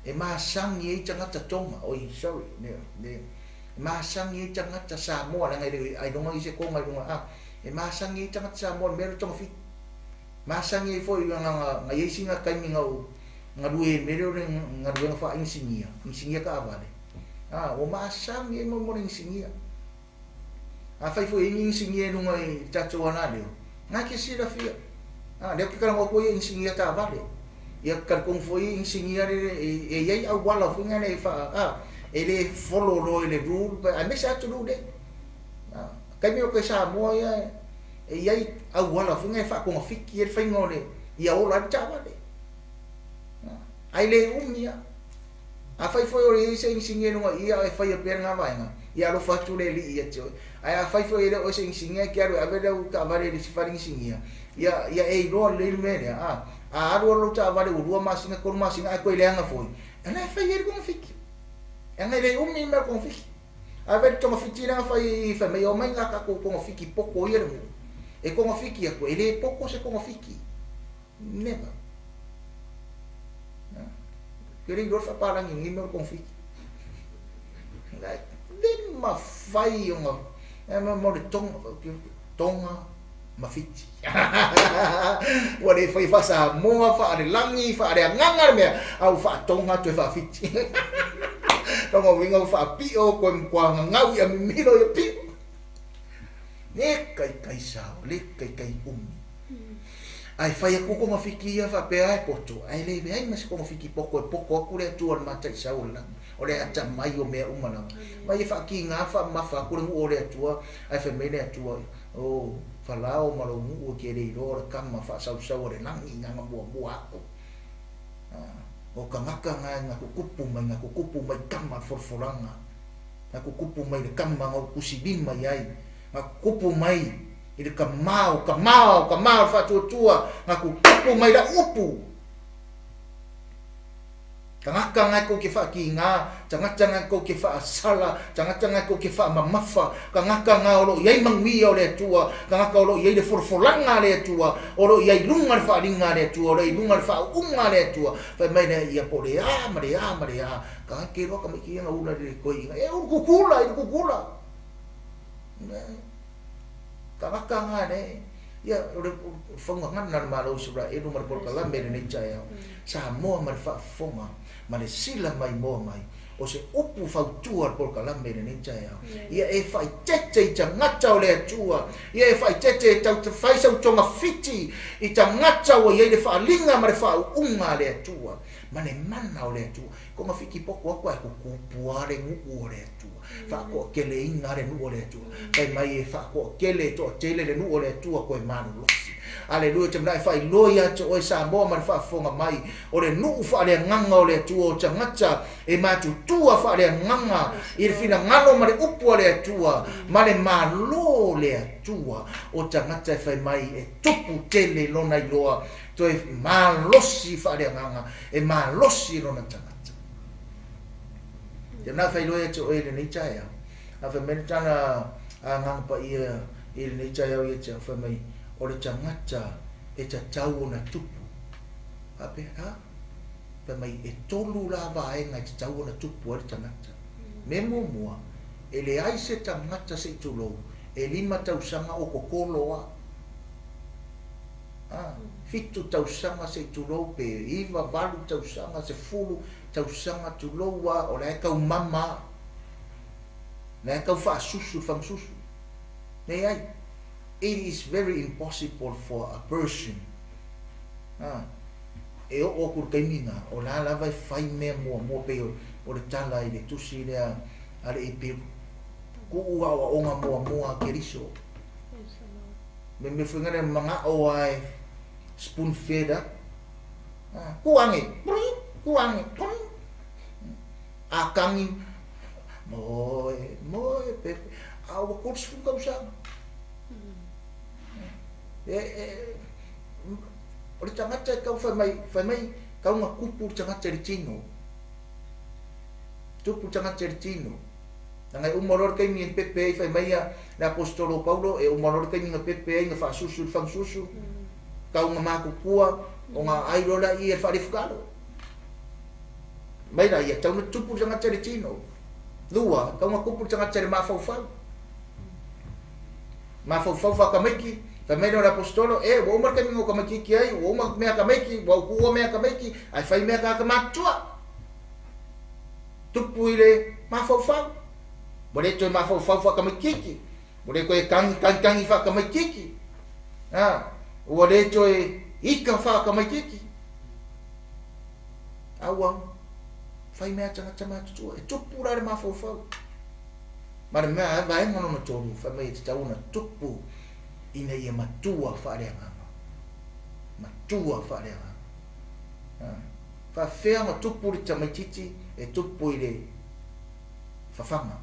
E masangi e tagata tonga. Oi, sorry. Ne. E masangi e tagata Samoa langa i ai longa i se konga i lunga a. E masangi e tagata Samoa le mea o togafiti. Masangi e foi ngā isi ngā kaimi ngā rue mea o le ngā ruenga wha insinia. Insinia ka awale. O masangi e mo mo le insinia. Afai foi i inisinia i luga i le tatou alaleo, na ke silafia. Lea ou te talanoa atu ai i inisinia taavale. Ia talitonu foi i inisinia le e i ai auala foi lea e faa e le follow loa i le rule aemaise atunuu nei. Taimi o ke Samoa ia e i ai auala foi lea e faatogafiti ai le faiga o le ia ola ai le taavale. Ae le umi lava. Afai foi o i ai se inisinia i luga i i a o e faia pea lena vaega, ia alofa atu le Alii ia te oe. Ae afai foi e le o oe se inisinia e te alu e ave lau taavale i le isi fale inisinia, ia, ia e iloa lelei le mea lea. A, a alu alu lau taavale ua 2 masina, 3 masina ae toe leaga foi, o la e fai ai le togafiti. Leaga e le umi le mea o le togafiti. Ae vaai i le togafiti lea na fai i fai mai, omai nā tatou togafiti poto ia le nuu. E togafiti atu, e le poto se togafiti. Never. Ke le iloa le faapalagi i lenei mea o le togafiti. Le mafai ona ma o le tonga ma fiti. Ua le fai faa-Samoa, faa-lelagi, faaleagaga le mea, a ua faatonga toe faafiti. Lona uiga ua faapio koe matua gagau ia mimilo ia pio. Le kaikai sao, le kaikai umi. Ae fai atu togafiti ia faapea e poto, ae le leai ma se togafiti poto e poto atu le Atua o le mataisau o le lagi, o le atamai o mea uma lava. Ma ia faakiga faamamafa atu le nuu o le Atua, ae fai mai le Atua, o Falao ma lou nuu e te le iloa o le kama faasausau o le lagi na na muamua aku. O tagata na na tutupu mai, na tutupu mai kama le folafolaga, na tutupu mai le kama na ou tusilima i ai, na tutupu mai i le kamā o kamā o kamā o le faatuatua, na tutupu mai lau upu. Tagata na e tou te faatiga, tagata na e tou te faasala, tagata na e tou te faamamafa, tagata na o lo o i ai manuia o le Atua, tagata o lo o i ai le folafolaga a le Atua, o lo o i ai luga le faaaliga a le Atua, o lo o i ai luga le faauuga a le Atua. Fai mai lea ia po o le a ma le a ma le a, tagata ke iloa tamaiti ia na ula i le toeaina, e ulu kukula i le kukula. Tagata na le ia o le faugagana a le Malo o Isaraelu ma le polokalame i lenei taeao, Samoa ma le faafofoga ma le sila maimoa mai o se upu fautua a le polokalame i lenei taeao. Ia e faaeteete i tagata o le Atua, ia e faaeteete e tau fai sau togafiti i tagata ua i ai le faaaliga ma le faauuga a le Atua ma le mana o le Atua. Togafiti poto atu ae tutupu lava le nuu o le Atua, faatoateleina le nuu o le Atua. Fai mai e faatoatele, e toatele le nuu o le Atua koe malolosi. Aleluia, ou te manao e faailoa ia te oe Samoa ma le faafofoga mai, o le nuu faaleagaga o le Atua, o tagata e matutua faaleagaga i le finagalo ma le upu a le Atua ma le Malo o le Atua, o tagata e fai mai e tupu tele lona iloa, toe malosi faaleagaga, e malosi lona tagata. Te manao e faailoa ia te oe i lenei taeao, a fai mai le tala a Agaga Paia i lenei taeao ia te au, fai mai, o le tagata e tatau ona tupu. Faapea, a? Fai mai, e 3 la vaega e tatau ona tupu ai le tagata. Me muamua, e leai se tagata se i tulou, e 5 tausaga o totolo a. A, 7 tausaga se i tulou, pe 9, 8 tausaga, 10 tausaga tulou a, o la e taumama a. La e tau faasusu le fagasusu. Leai. It is very impossible for a person e oo atu i le taimi lena, o la lava e fai mea muamua pei o le tala i le tusi lea a le Eperu. Tuu aoaoga muamua a Keriso. Me mea foi ngana mana'o lava e spoon fed atu. Tuu age, tuu age, a kagi, moe, moe, pepe, a ua 30 tausaga. O le tagata e tau fai mai, tau na tupu le tagata i le tino. Tupu le tagata i le tino. Leaga e uma loa le taimi e pepe ai, fai mai ia le aposetolo o Paulo, e uma loa le taimi na pepe ai na faasusu i le fagasusu, tau na matutua, ona ai loa lea i e faalefutalo. Mai la ia, tau na tupu le tagata i le tino. Lua, tau na tupu le tagata i le mafaufau. Mafaufau faatamaiti, fai mai lea o le aposetolo, e, ua uma le taimi na ou tamaitiiti ai, ua uma mea tamaiti, ua ou tuua mea tamaiti, ae fai mea tagata matutua. Tupu i le mafaufau. Ua le toe mafaufau faatamaitiiti. Ua le toe tagi tagitagi faatamaititi. A, ua le toe ika faatamaititi. A ua fai mea a tagata matutua. E tupu la le mafaufau. Ma le mea vaega lona tolu, fai mai e tatau ona tupu ina ia matua faaleagaga. Matua faaleagaga. Faafefea ona tupu le tamaititi e tupu i le fafaga.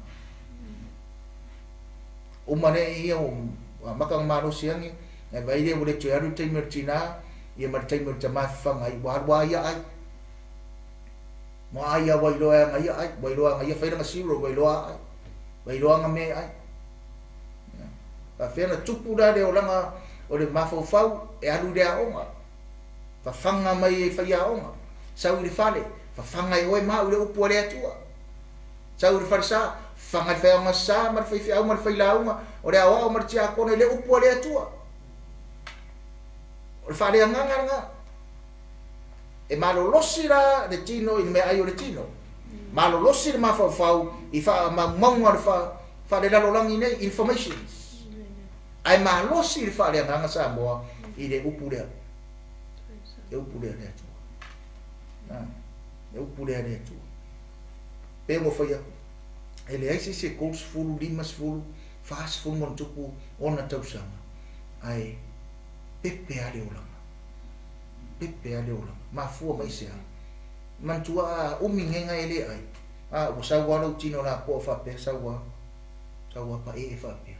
Uma lea ia ua amata ona malosi ane, ae vaai lea ua le toe alu le taimi o le tinā, ia ma le taimi o le tamā e fafaga ai, ua alu lava ia ai. Ua ai lava ua iloa e ana ia ai, ua iloa e ana ia fai lana cereal, ua iloa a ai. Ua iloa ana mea e ai. Faafefea ona tupu la le olaga o le mafaufau e alu i le aoga. Fafaga mai e faiaoga, sau i le fale, fafaga e oe ma au i le upu a le Atua. Sau i le falesa, fafaga i le faiaoga sa ma le faifeau ma le failauga, o le aoao ma le tiakono i le upu a le Atua. O le faaleagaga lena. E malolosi la le tino i le meaai o le tino. Malolosi le mafaufau i faamaumauga o le faalelalolagi nei, informations. Ae malosi le faaleagaga Samoa i le upu lea. Le upu lea le Atua. Le upu lea le Atua. Pe ua fai atu. E leai se isi e 30, 50, 40 ma ona tupu ona tausaga. Ae pepe lava le olaga. Pepe lava le olaga. Mafua mai se a? Manatua a umi gega e le ai. A ua sau lava lou tino lapoa faapea sau lava. Sau lava paee faapea.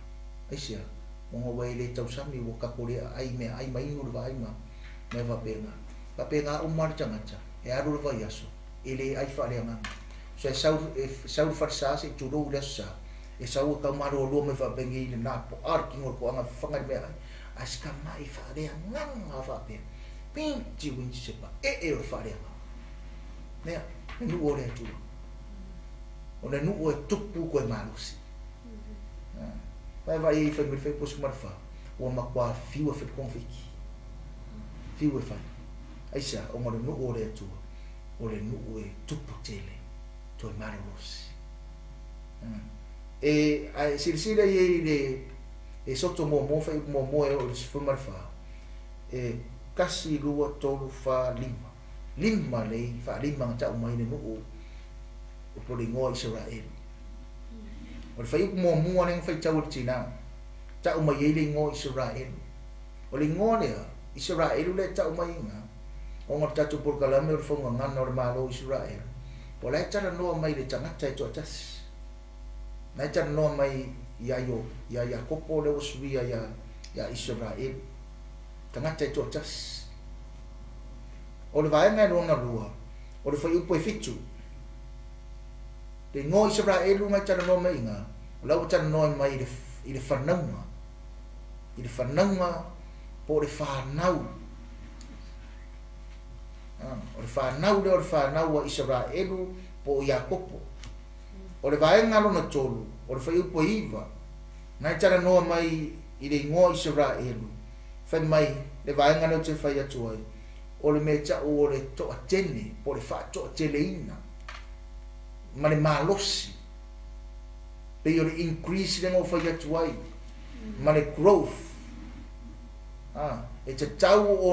Aisea? Ona ua e le tausami ua tatou le aai meaai ma inu le vaai ma mea faapena. Faapena uma lava le tagata e alu le vaiaso e le ai faaleagaga. So e sau e sau le falesa se i tulou i le aso sa, e sau e tau malualua mai faapea i le napo'a le tino o le toaga e fafaga i le meaai, ae se tamai faaleagaga faapea. Pinti uinti se paee o le faaleagaga. Mea, le nuu o le Atua. O le nuu e tupu koe malosi. Vae vaai ai fai mai le fai posi ma le fa, ua matua fiu e fai le konofiti. Fiu e fai. Aisea, ona o le nuu o le Atua, o le nuu e tupu tele, toe malolosi. E, ae silasila i ai i le e soto muamua, fai muamua e oo i le 14, e 1, 2, 3, 4, 5. Lima lei faalima na tau mai le nuu o po le igoa Isaraelu. O le faiupu muamua lea na faitau e le tinā, tau mai ai le igoa Isaraelu. O le igoa lea, Isaraelu lea e tau mai i ina, ona o le tatou polokalame o le faugagana o le Malo o Isaraelu, o la e talanoa mai i le tagata e toatasi. Na e talanoa mai ia ia Iakopo lea ua suia ia Isaraelu, tagata e toatasi. O le vaega e lona lua, o le fuaiupu e 7. Le igoa o Isaraelu na e talanoa mai i ina, o la ua talanoa mai i le fanauga, i le fanauga po o le fanau. O le fanau lea o le fanau a Isaraelu po o Iakopo. O le vaega lona tolu, o le fuaiupu e 9, na e talanoa mai i le igoa Isaraelu, fai mai le vaega lea ou te fai atu ai, o le mea tau o le toatele, po o le faatoateleina, ma le malosi, pei o le increase lea na ou fai atu ai, ma le growth. E tatau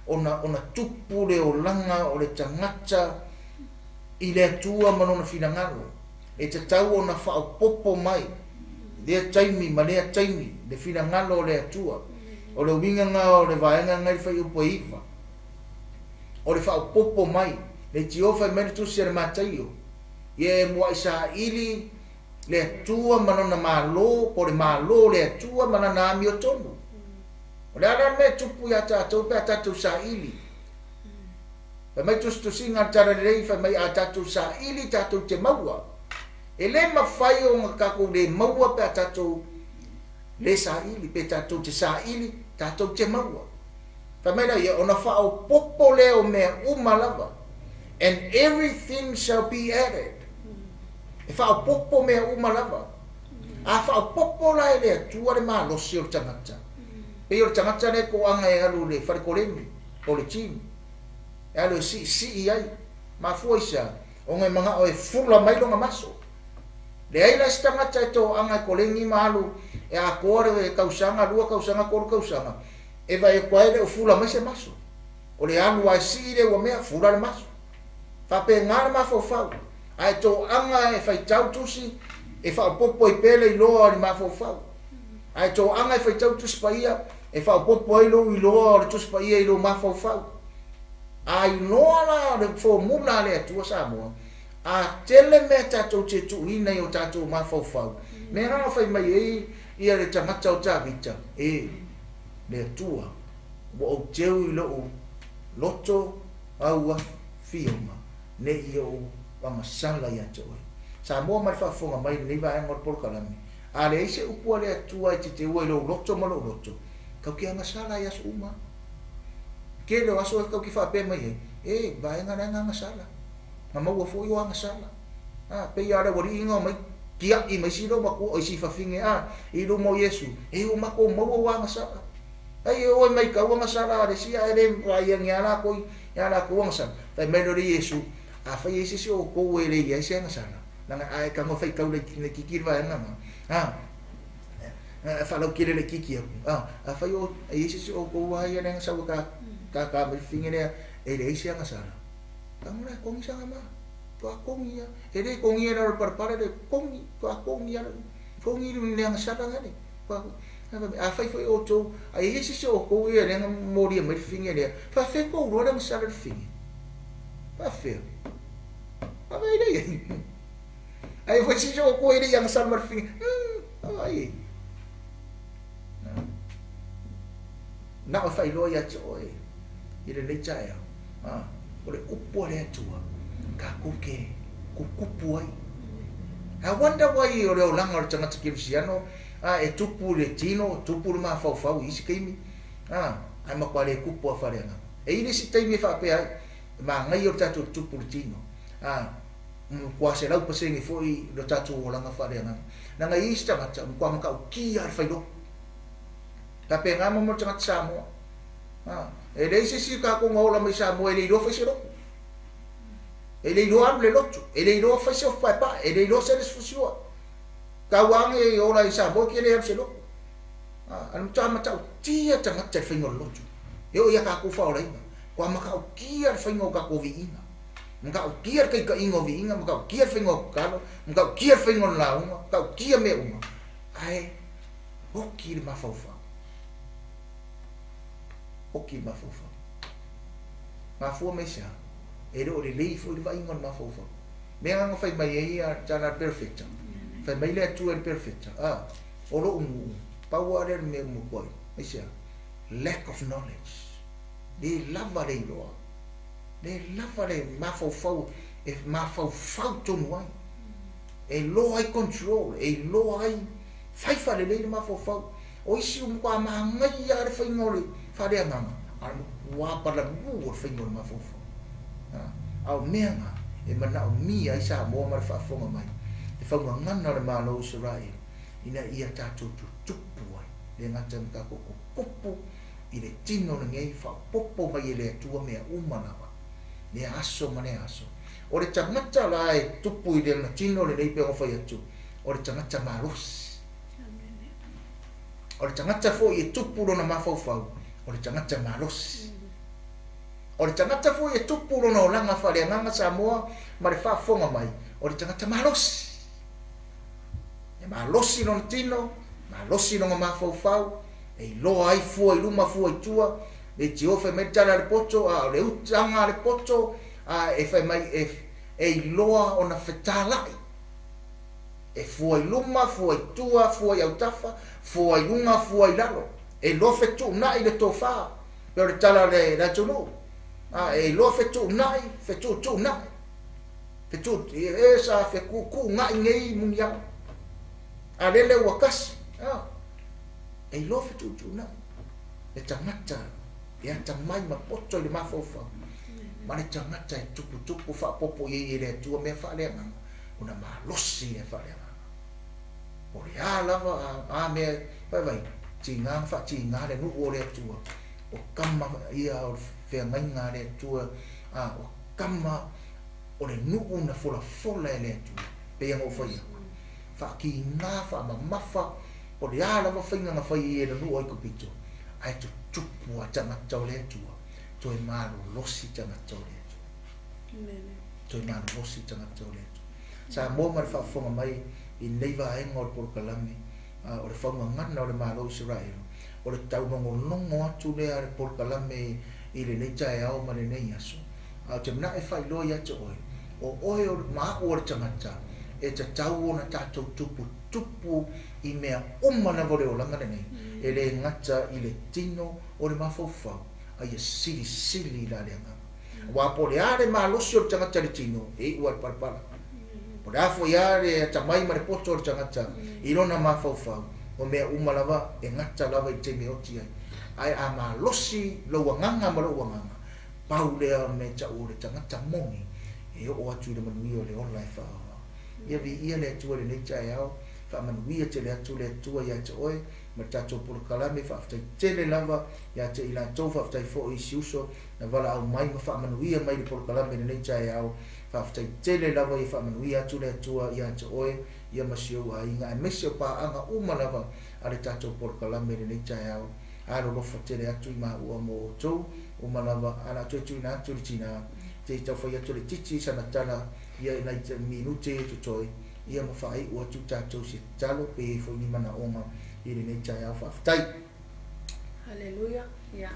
ona tupu le olaga o le tagata i le Atua ma lona finagalo. E tatau ona faaopoopo mai lea taimi ma lea taimi le finagalo o le Atua. O le uiga na o le vaega na i le fuaiupu e 9. O le faaopoopo mai, le tio fai mai le tusi a le Mataio, ia e muai saili le Atua ma lona malo, po o le malo o le Atua ma lana amiotonu. O le a la le mea e tupu ia tatou pe a tatou saili? Fai mai tusitusiga a le Talalelei, fai mai a tatou saili tatou te maua. E le mafai ona tatou le maua pe a tatou le saili, pe tatou te saili tatou te maua. Fai mai la ia, ona faaopoopo lea o mea uma lava. And everything shall be added. E faaopoopo mea uma lava. A faaopoopo la e le Atua le malosi o le tagata. Pei o le tagata lea e toaga e alu i le fale koleni, po o le gym. E alu e siisii ai. Mafua i se a? Ona e manao e fula mai lona maso. Leai la se tagata e toaga e koleni ma alu E atoa le tausaga, 2 tausaga, 3 tausaga, e vaai atu ai e le o fula mai se maso. O le alu lava e sii le ua mea, fula le maso. Faapena le mafaufau. Ae toaga e faitau tusi, e faaopoopo ai pea le iloa o le mafaufau. Ae toaga e faitau Tusi Paia, e faaopoopo ai lou iloa o le Tusi Paia i lou mafaufau. A iloa la le fomula a le Atua Samoa, a tele mea tatou te tuuina i o tatou mafaufau, mea la na fai mai ai ia le tagata o Tavita, E le Atua, ua ou teu i lou loto au afioga, ne i ou agasala ia te oe. Samoa ma le faafofoga mai i lenei vaega o le polokalame, a leai se upu a le Atua e te teua i lou loto ma lou loto, tatou te agasala i aso uma. Tele o aso e tatou te faapea mai ai, E, vaega la e agasala. Na maua foi o agasala. A, pei lava o le aualii na omai tiai mai si loomatua, oi si fafine a, i luma o Iesu, e ua matou maua ua agasala. Ai e oe mai tau agasala a le isi ae le vaaia ni a latou ia latou agasala. Fai mai loa le Iesu, Afai e i ai se isi o outou e le i ai se agasala, leaga a e tago e faitau laitiiti le vaega lena, a, faalautele laitiiti atu, a, afai o e i ai se isi o outou a ia lea na sau e tata mai le fafine lea e leai se agasala, tago la e togi sana ma, toa togi ia, e le togia i lalo o le palepale, le togi, toa togi ia, togi le agasala lea, afai foi outou, a i ai se isi o outou ia lea na molia mai le fafine lea, faafefea tou iloa le agasala i le fafine? Faafefea? Vaai lea i ai. Ai foi se isi o outou e le i agasala ma le fafine, vaai i ai. Na o e faailoa ia te oe i lenei taeao, o le upu a le Atua tatou te tutupu ai. I wonder why o le olaga o le tagata kerisiano e tupu i le tino, tupu i le mafaufau i isi taimi, ae matua le tupu lava faaleagaga. E i ai le isi taimi e faapea ai, e manaia o le tatou tupu i le tino, matua 100% foi lo tatou olaga faaleagaga. Leaga e i ai isi tagata, matua matautia lava le fai lotu. Faapena mo mea o tagata Samoa. E leai se isi o tatou na ola mai Samoa e le iloa fai se lotu. E le iloa alu le lotu. E le iloa fai se ofu paepae. E le iloa sele se fusiua. Tau ane e ola i Samoa ke le alu se lotu. A le matua matautia tagata i le faiga o le lotu. E oo ia tatou faaolaina. Matua matautia le faiga o tatou viiga. Matautia le taitaiga o viiga, matautia le faiga o tatalo, matautia le faiga o le lauga, matautia mea uma. Ae oti le mafaufau. Oti le mafaufau. Mafua mai se a? E le o lelei foi le vaaiga o le mafaufau. Mea na na fai mai ai a tala le perofeta. Fai mai le Atua i le perofeta, a, o lou nuu, pau lava lea o le mea ua matua ai. Mai se a? Lack of knowledge. Le lava le iloa. Le lava le mafaufau e mafaufau tonu ai. E iloa ai control, e iloa ai fai faalelei le mafaufau. O isi ua matua manaia lava le faiga o le faaleagaga, a o le matua palalū o le faiga o le mafaufau. A o mea na e manaomia ai Samoa ma le faafofoga mai, le faugagana o le Malo o Isaraelu, ina ia tatou tutupu ai, le gata ina tatou tutupu i le tino lenei, faaopoopo mai e le Atua mea uma lava, lea aso ma lea aso. O le tagata la e tupu i lona tino lenei pei ona fai atu, o le tagata malosi. O le tagata foi e tupu lona mafaufau, o le tagata malosi. O le tagata foi e tupu lona olaga faaleagaga Samoa ma le faafofoga mai, o le tagata malosi. E malosi lona tino, malosi lona mafaufau, e iloa ai fua i luma fua i tua, le tio fai mai le tala a le poto, a o le utaga a le poto, a e fai mai e, e iloa ona fetalai. E fua i luma, fua i tua, fua i autafa, fua i luga, fua i lalo. E iloa fetuunai le tofa, pei o le tala a le atunuu. A, e iloa fetuunai, fetuutuunai. Fetuu, e sa fetuutuunai nei muniao. A lele ua tasi, a, e iloa fetuutuunai. Le tagata e atamai ma poto i le mafaufau, ma le tagata e tuputupu faaopoopo i ai e le Atua mea faaleagaga, ona malosi ia faaleagaga. O le a lava a mea, vaivai, tiga na faatiga le nuu o le Atua, o tama ia o le feagaiga a le Atua, a o tama o le nuu na folafola e le Atua, pei ona ou fai atu, faatiga, faamamafa, Po le a lava faiga na fai ai e le nuu o Aikupito, ae tutupu a tagata o le Atua, toe malolosi tagata o le Atua. Toe malolosi tagata o le Atua. Samoa ma le faafofoga mai i lenei vaega o le polokalame o le faugagana o le Malo o Isaraelu, o le taulogologo atu lea a le polokalame i lenei taeao ma lenei aso. Ae ou te manao e faailoa ia te oe, o oe ma a'u o le tagata e tatau ona tatou tuputupu i mea uma lava o le olaga lenei, e le gata i le tino o le mafaufau, a ia silisili la le agaga. Aua po o le a le malosi o le tagata i le tino, e iu lava i le palapala. Po o le a foi lava le atamai ma le poto o le tagata i lona mafaufau, o mea uma lava e gata lava i le taimi e oti ai. Ae a malosi lou agaga ma lou agaga, pau lea o le mea e tau o le tagata moni e oo atu i le manuia o le ola e faaauau. Ia viia le Atua i lenei taeao, faamanuia tele atu le Atua ia te oe ma le tatou polokalame, faafetai tele lava ia te i latou, faafetai foi i si uso na valaau mai ma faamanuia mai i le polokalame i lenei taeao, faafetai tele lava ia faamanuia atu le Atua ia te oe ia ma si ou aiga aemaise o paaga uma lava a le tatou polokalame i lenei taeao. Alolofa tele atu i maua mo outou uma lava, ae o le a toe tuuina atu i le tina te i taufai atu le titi i sana tala ia i nai minute e totoe ia ma faaiu atu tatou se tatalo pe i ai foi ni manaoga i lenei taeao. Faafetai. Haleluia, ia,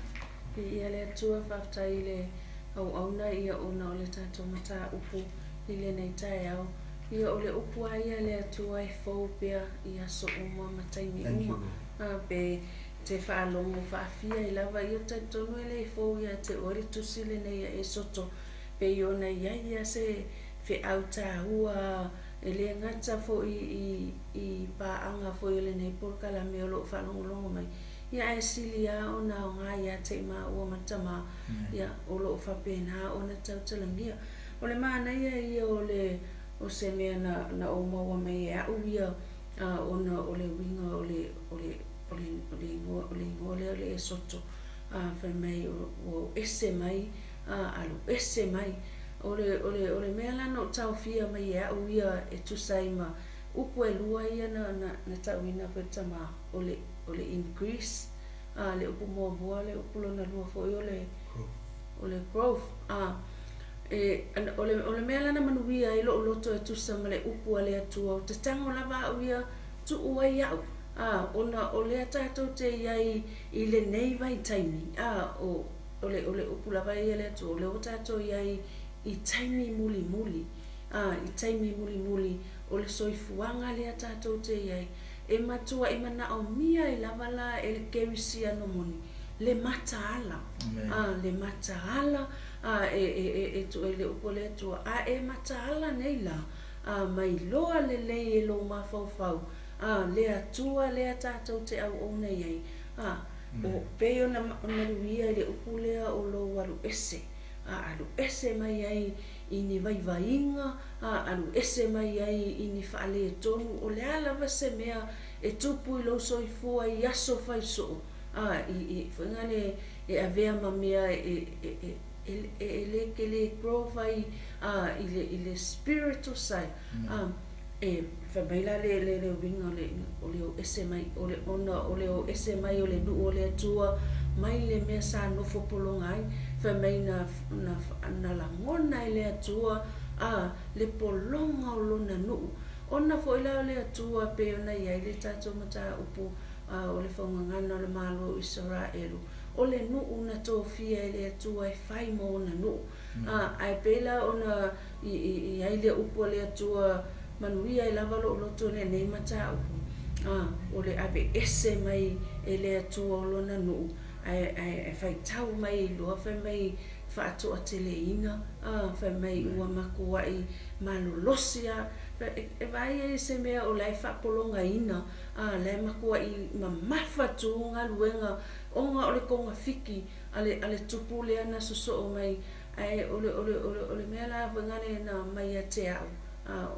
viia le Atua, faafetai i le auauna ia ona o le tatou mataupu i lenei taeao. Ia o le upu a ia a le Atua e fou pea i aso uma ma taimi uma. Pe te faalogo faafia ai lava, ia talitonu e le fou ia te oe le tusi lenei a Esoto, pei ona i ai ia se feau taua e le gata foi i paaga foi o lenei polokalame o lo o faalogologo mai, ia ae sili lava ona aoga ia te i maua ma tama, ia o lo o faapena ona tautalagia. O le manaia ia o le o se mea na ou maua mai e a'u ia ona o le uiga o le o le o le o le igoa o le igoa lea o le Esoto fai mai ua o ese mai alu ese mai. O le o le o le mea la na ou taofia mai e a'u ia e tusa ai ma upu e lua ia na na na tauina foi e le tama o le o le increase le upu muamua le upu lona lua foi o le o le growth. E, o le, o le mea la na manuia ai lo'u loto e tusa ma le upu a le Atua, ou te tago lava a'u ia tuu ai a'u, ona o lea tatou te i ai i lenei vaitaimi, o, o le, o le upu lava ia a le Atua, o lea ua tatou i ai i taimi mulimuli, i taimi mulimuli o le soifuaga lea tatou te i ai. E matua'i manaomia ai lava la e le kerisiano moni le mataala, le mataala a e e e e tuu ai le upu a le Atua, a e mataala nei la, a mai loa lelei e lou mafaufau, a le Atua lea tatou te auauna i ai, a o pei ona maluia i le upu lea o lou alu ese, a alu ese mai ai i ni vaivaiga, a alu ese mai ai i ni faaletonu, o le a lava se mea e tupu i lou soifua i aso fai soo, a i i foi le e avea ma mea e e e e le ke le growth ai i le i le spiritual side. E fai mai la le le le uiga o le o le o ese mai o le ona o le o ese mai o le nuu o le Atua mai le mea sa nofo pologa ai, fai mai na na na lagona e le Atua a le pologa o lona nuu. Ona foi la o le Atua pei ona i ai le tatou mataupu o le faugagana o le Malo o Isaraelu, o le nuu na tofia e le Atua e fai mo ona nuu. Ae pei la ona i i i ai le upu a le Atua manuia ai lava lou loto i lenei mataupu, o le aveese mai e le Atua o lona nuu, ae ae faitau mai loa fai mai faatoateleina, fai mai ua makua'i malolosi a e vaai ai i se mea o la e faapologaina, la e makua'i mamafa tu galuega ona o le togafiti a le a le tupu lea na sosoo mai. Ae o le o le o le o le mea la foi lea na aumai ia te a'u,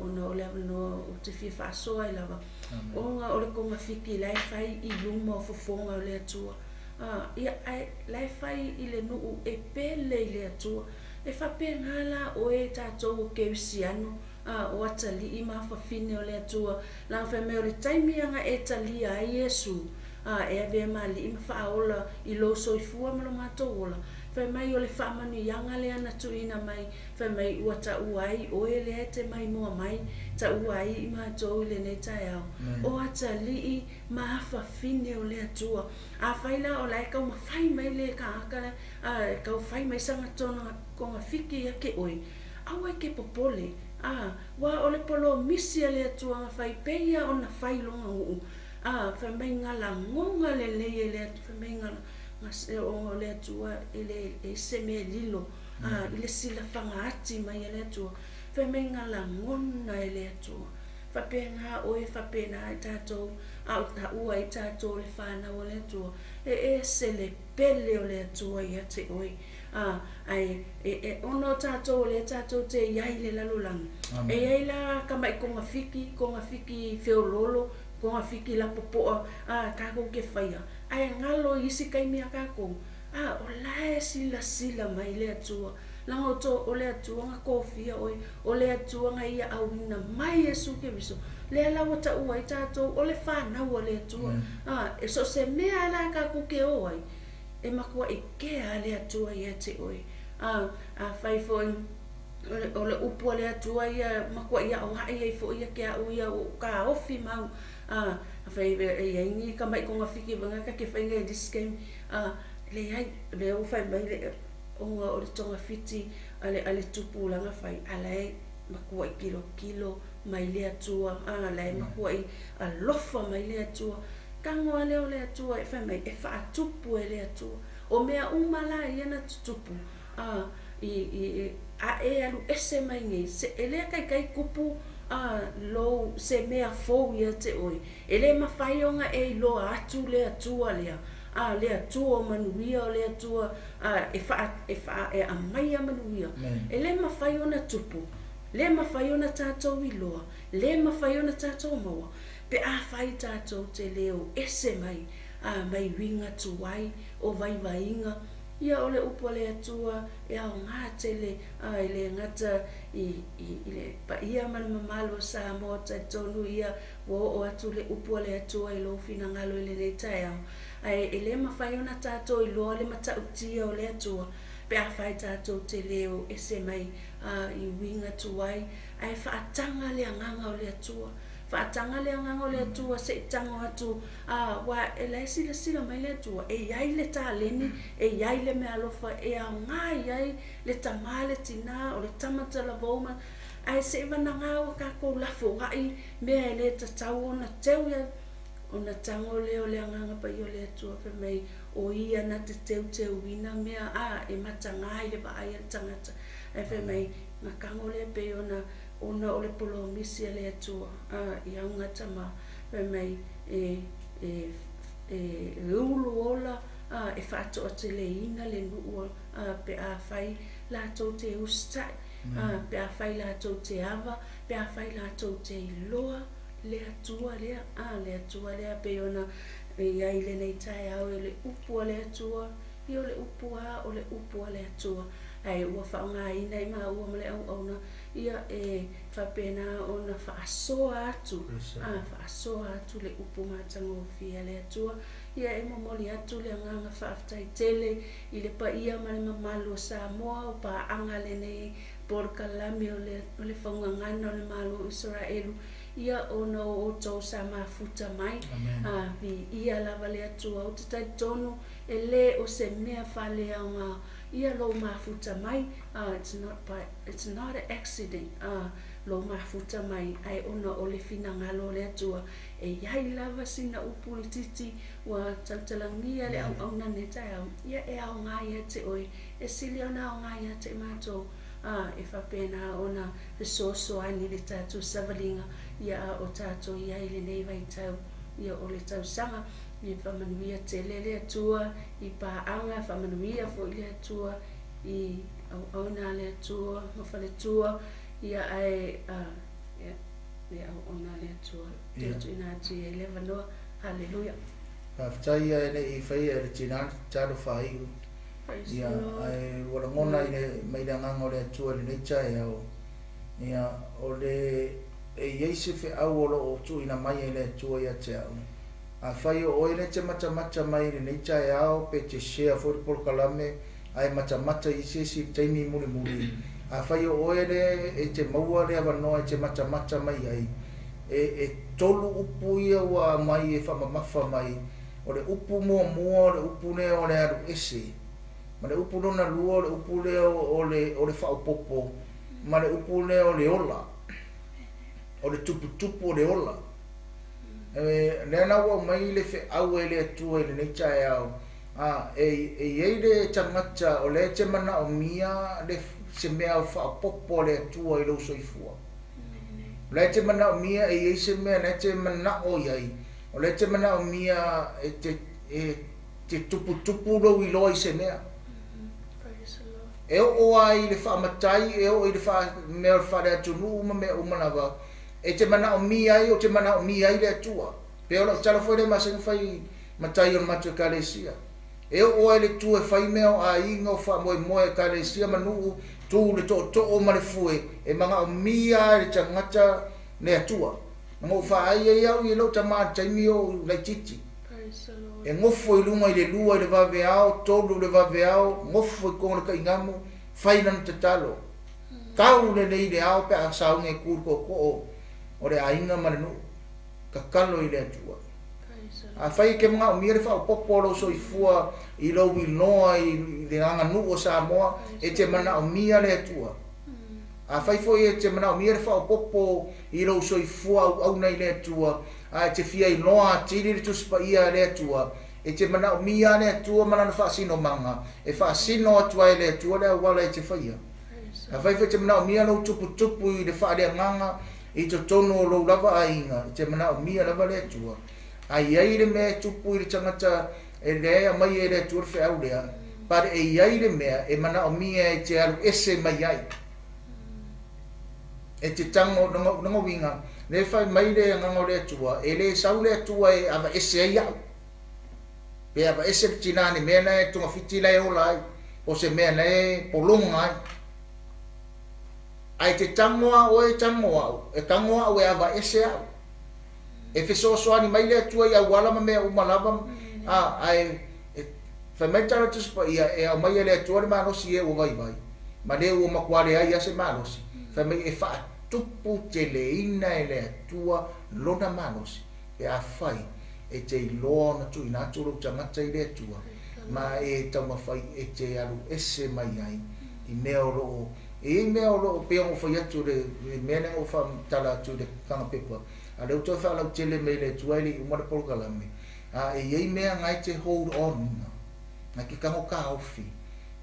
ona o le avanoa ou te fia faasoa ai lava, ona o le togafiti la e fai i luma o fofoga o le Atua, ia ae la e fai i le nuu e pele i le Atua. E faapena la oe tatou o kerisiano. O atalii ma afafine o le Atua, leaga fai mai o le taimi aga e talia ai Iesu, e avea ma alii ma faaola i lou soifua ma lo matou ola. Fai mai o le faamanuiaga lea na tuuina mai, fai mai ua taua ai oe lea e te maimoa mai, taua ai i matou i lenei taeao. O atalii ma afafine o le Atua. Afai la o la e taumafai mai le tagata lea, e tau fai mai sana togafiti ia te oe, aua e te popole, aua o le polomisi a le Atua na fai pei ona fai lona nuu, fai mai na lagona lelei e le Atua, fai mai ona o le Atua e leai se mea e lilo, i le silafaga ati mai e le Atua, fai mai na lagona e le Atua. Faapena oe, faapena i tatou, a o taua ai tatou le fanau o le Atua, e ese le pele o le Atua ia te oe. Ae ona o tatou o lea tatou te iai le lalolagi. E iai la tamai togafiti, togafiti feololo, togafiti lapopoa, tatou te faia. Ae galo i isi taimi a tatou, o la e silasila mai le Atua. Leaga o le Atua na tofia oe, o le Atua na ia auina mai Iesu Keriso. Lea la ua taua ai tatou o le fanau a le Atua. E so o se mea la tatou te o ai, e matua ikea le Atua ia te oe. Afai foi o le upu a le Atua ia matua ia o ai ai foi ia ke au ia o ka ofi mau. Afai e iai ni tamai togafiti vaega ka ke faia i this game. Leai, lea ua fai mai le ona o le togafiti a le tupulaga fai, ala e matua i kilokilo mai le Atua, la e matua i alofa mai le Atua. Tago a lea o le Atua e fai mai e faatupu e le Atua. O mea uma la ia na tutupu, i a e alu ese mai nei, se e le taitai tupu lou se mea fou ia te oe. E le mafai ona e iloa atu le Atua lea. Le Atua o manuia, o le Atua e e aumaia manuia. E le mafai ona tupu, le mafai ona tatou iloa, le mafai ona tatou maua, pe afai tatou te le o ese mai, mai uiga tuai o vaivaiga. Ia o le upu a le Atua e aoga tele, e le gata i le paia ma le mamalu o Samoa, talitonu ia ua oo atu le upu a le Atua i lou finagalo i lenei taeao. Ae e le mafai ona tatou iloa le matautia o le Atua, pe afai tatou te le o ese mai i uiga tuai, ae faataga le agaga o le Atua. Faataga le agaga o le Atua se i tago atu, ua e la e silasila mai le Atua, e iai le taleni, e iai le meaalofa, e aoga iai le tamā le tinā, o le tama talavou ma, ae se i vanaga ua tatou lafoai mea e le tatau ona teu ia, ona tago lea o le agaga paia o le Atua fai mai o ia na te teuteuina mea, e mataga i le vaai a le tagata. Ae fai mai na tago lea pei ona o le polomisi a le Atua, i augata ma fai mai e ulu ola, e faatoateleina le nuu, pe afai latou te usitai, pe afai latou te ava, pe afai latou te iloa le Atua lea, le Atua lea pei ona iai lenei taeao e le upu a le Atua, ia o le upu a, o le upu a le Atua. Ae ua faaaogaina i maua ma le auauna, ia e faapena ona faasoa atu, faasoa atu le upu matagofie a le Atua. Ia e momoli atu le agaga faafetai tele i le paia ma le mamalu o Samoa o paaga lenei polokalame o le faugagana o le Malo o Isaraelu, ia ona o outou sa mafuta mai, viia lava le Atua. Ou te talitonu e le o se mea faaleaoga ia lou mafuta mai, it's not an accident, lou mafuta mai, ae ona o le finagalo o le Atua. E iai lava sina upu itiiti ua tautalagia le auauna nei taeao, ia e aoga ia te oe, e sili ona aoga ia te matou, e faapena ona fesoasoani le tatou savaliga, ia o tatou iai lenei vaitau, ia o le tausaga. Ia faamanuia tele le Atua i paaga, faamanuia foi le Atua i auauna a le Atua ma faletua, ia ae ia auauna a le Atua. Te tuuina atu i ai le avanoa. Haleluia. Faafetai ia e le i faia e le tinā tatalo faaiu. Praise Ia the Lord. Ae ua lagona i le mai le agaga o le Atua i lenei taeao. Ia, o le, e i ai se feau o lo o tuuina mai e le Atua ia te au. Afai o oe lea e te matamata mai i lenei taeao pe te share foi le polokalame ae matamata i se isi taimi mulimuli, afai o oe lea e te maua le avanoa e te matamata mai ai, e tolu upu ia ua aumai e faamamafa mai. O le upu muamua o le upu lea o le alu ese, ma le upu lona lua o le upu lea o le faaopoopo, ma le upu lea o le ola, o le tuputupu o le ola. Lea la ua aumai le feau e le Atua i lenei taeao, e i ai le tagata o lea e te manaomia le se mea faaopoopo a le Atua i lou soifua. O lea e te manaomia e i ai se mea lea e te manao i ai, o lea e te manaomia e te tuputupu lou iloa i se mea. E oo ai le faamatai, e oo i le mea o le faaleatunuu ma mea uma lava, e te manaomia ai, o te manaomia ai le Atua. Pe o lau tala foi le masani fai matai o le matou ekalesia. E oo ai le tu e fai mea o aiga o faamoemoe ekalesia ma nuu, tu le tootoo ma le fue, e manaomia ai le tagata le Atua. Ngou whaai ai au i lau tama taimi o laititi. E ngofo i lunga i le lua i le vaveao, tolu le vaveao, ngofo i kongo le kaingamu, whai nana tatalo. Kau le lei le ao pe a saunge kuru koko o le ainga ma le nuu, kakalo i le Atua. A whai ke mga o mia le whaopopo o lau soifua i lau iloa i le anganuu o Samoa, e te mana o mia le Atua. A whai foi e te mana o mia le whaopopo i lau soifua au au nei le Atua, a e te fia iloa atili le tusipaia le Atua, e te mana o mia le Atua mana na whaasino manga, e whaasino atua e le Atua le awala e te whaia. A whai foi te mana o mia lau tuputupu i le whaalea nganga, i te tono o lau lava ainga, e te mana o mia lava le Atua. A iai le mea tupu i le tangata e lea mai e le Atua le wheau lea, pare e iai le mea e mana o mia e te alu ese mai ai. E te tango nango winga, le whai mai le nganga o le Atua, e le sau le Atua e awa ese ai au. Pe awa ese le tinane mea na e tunga whiti lai ola ai, o se mea na e polonga ai. Ai te tango a oe tango au, e tango au e awa ese au. E fesoasoani mai le Atua i auala ma mea uma lava, ai e whai mai tala tusipa ia e au mai e le Atua le malosi e ua vai vai. Ma le ua makuale ai a se malosi. Whai mai e whaatupu te leina e le Atua lona malosi. E a whai e te iloa na tuina atu lou tagata i le Atua. Ma e taumafai e te alu ese mai ai i mea o loo, e i mea o loo pe o whai atu le mea lea o whamtala atu le kanga pepa. A leo toi whaalau tele me le Atua e le uma le polokalame. A e iei mea ngai te hold on, ngai ke kango ka ofi,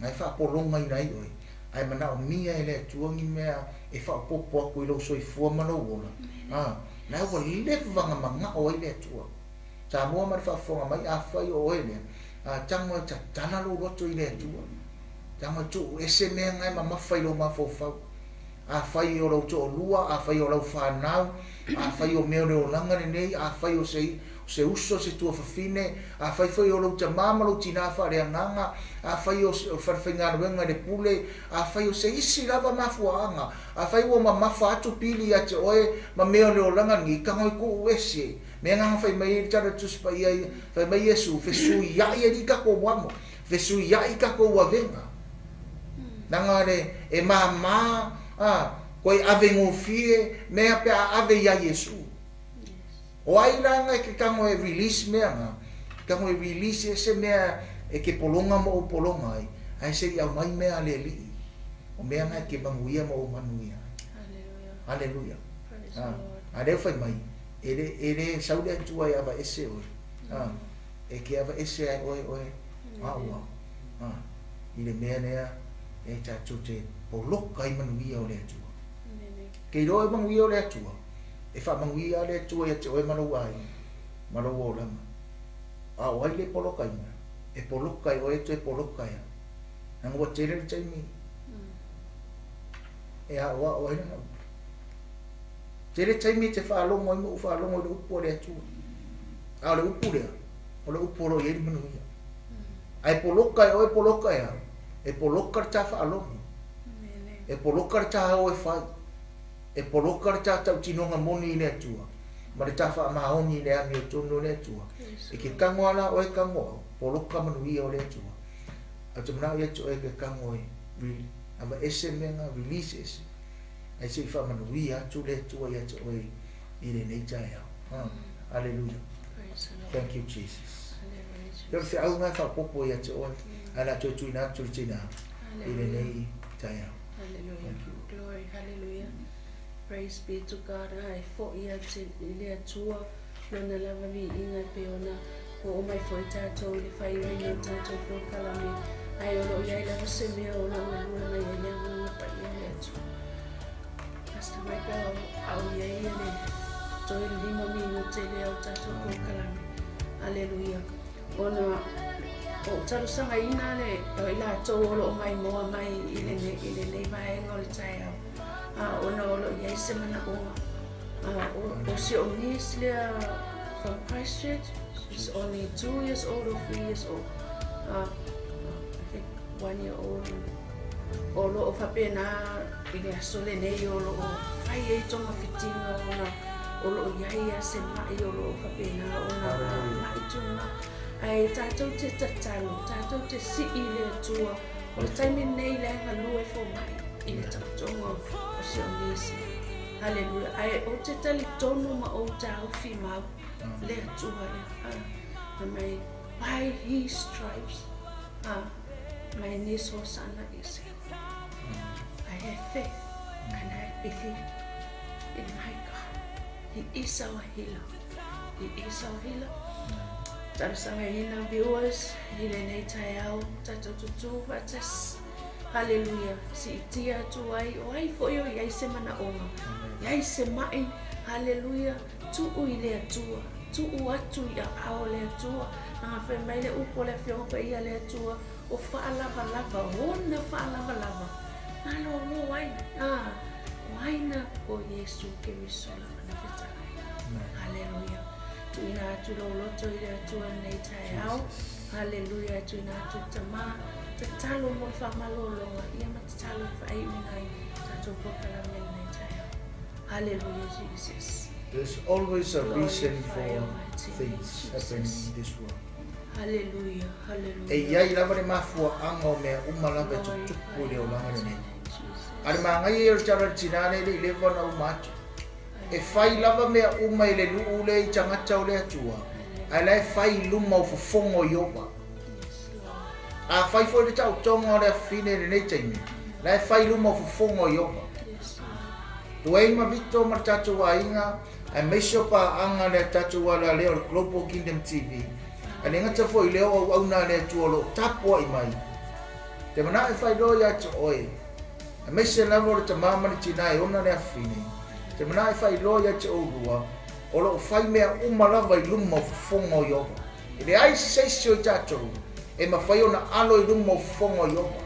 ngai whaapolonga ina i oi. Ai mana o mia e le Atua ngi mea e whaopopo aku i lau soifua ma lau ola. La ua leva nga manga o ai le Atua. Samoa ma le faafofoga mai a fai o oe lea, tango e tatala lou loto i le Atua. Tango e tuu ese mea ngai mamafa i lou mafaufau. A fai o lau to'olua, a fai o lau whanau, a fai o mea o le olaga lenei, a fai o se uso se tuafafine, a fai foi o lau tamā ma lau tinā faaleagaga, a fai o falefaigaluega i le pule, a fai o se isi lava mafuaaga, a fai ua mamafa atu pili ia te oe ma mea o le olaga lenei, tago i ku'u ese. Mea gaga fai mai le tala tusipaia, fai mai Iesu, fesuia'i alii takou amo, fesuia'i takou avega. Laga le e māmā, koe ave gofie, mea pe a ave ia Iesu. O ai la ngai ke tango e release mea nga, tango e release e se mea e ke polonga mo o polonga ai, ai se i au mai mea le alii. O mea ngai ke manuia mo o manuia. Hallelujah. A leo whai mai, e le sau le Atua e awa ese oe. E ke awa ese ai oe oe, a ua. I le mea lea, e tātou te poloka i manuia o le Atua. Ke iloa e manuia o le Atua, e whaamanuia le Atua ia te oe ma lou ai, ma lou olaga. A o ai le polokaina, e poloka i oe toe poloka ia. Nanga ua tele le taimi, e a oa o ai lana upu. Tele taimi te whaalogo ai ma u whaalogo i le upu o le Atua. A o le upu lea, o le upu o lo i ai le manuia. Ai poloka e oe poloka e au, e poloka le tā whaalogo. E poloka le tā o e whai. E poloka le tātautinoga moni i le Atua ma le tafaamaoni i le amiotonu o le Atua. E ke tago a la oe tago au, poloka manuia o le Atua. Ae ou te manao ia te oe e tago e aveese mea na, release ese, ae se i faamanuia atu le Atua ia te oe i lenei taeao. Aleluia. Thank you, Jesus. Ia o le feau lena e faaopoopo ia te oe, ae o le a toe tuuina atu i le tinā i lenei taeao. Hallelujah. Glory, hallelujah. Praise be to God. Ae foi atu i le Atua Lona lava viiga e pei ona oo mai foi tatou i le faaiuina o tatou polokalame, ae o lo o i ai lava se mea o lo o galue mai ai le Agaga Paia o le Atua. Pastor Michael, a o i ai le toe 5 minute lea o tatou polokalame. Aleluia. Ona o talosagaina le o i latou o lo o maimoa mai i lenei vaega o le taeao, ona o lo o i ai se manaoga. O si ou niece lea from Christchurch, she's only 2 years old or 3 years old. I think 1 year old. O lo o faapena i le aso lenei o lo o fai ai togafitiga ona o lo o i ai lava se ma'i o lo o faapena ona ma'i tuma. Ae tatou te tatalo, tatou te sii i le Atua. O le taimi lenei la e galue fomai i le taotoga o si ou niece. Haleluia. Ae ou te talitonu ma ou taofi mau le Atua lea. Fai mai, by his stripes, my niece Hosanna is healed. I have faith and I believe in my God. He is our healer. He is our healer. Talosagaina viewers i lenei taeao tatou tutū faatasi. Haleluia. Siitia atu ai, o ai foi o i ai se manaoga, i ai se ma'i. Haleluia. Tuu i le Atua. Tuu atu i aao o le Atua. Leaga fai mai le upu a le Afioga Paia a le Atua, o faalavalava, ona faalavalava, malōlō ai. O ai na o Iesu Keriso lava na fetalai. Haleluia. Tuuina atu lou loto i le Atua lenei taeao. Haleluia. Tuuina atu i Tamā. Tatalo mo le faamalōlōga ia ma tatalo e faaiuina ai tatou polokalame lenei taeao. Haleluia Jesus. There's always a reason for things happening in this world. Haleluia, haleluia. E i ai lava le mafuaaga o mea uma lava e tutupu i le olaga lenei. A le manaia ia o le tala i le tinā lea e le i leva ona uma atu. E fai lava mea uma i le luu lea i tagata o le Atua, ae la e fai i luma o fofoga o Ieova. A fai foi le taotoga o le afafine i lenei taimi, la e fai i luma o fofoga o Ieova. Duane ma Vito ma le tatou aiga, aemaise o paaga le tatou alalea o le Global Kingdom TV, ae le gata foi i lea o auauna a le Atua o lo o tapuai mai. Te manao e faailoa ia te oe, aemaise lava o le tama ma le tina e ona le afafine, te manao e faailoa ia te oulua, o lo o fai mea uma lava i luma o fofoga o Ieova. E leai se isi o i tatou e mafai ona alo i luma o fofoga o Ieova.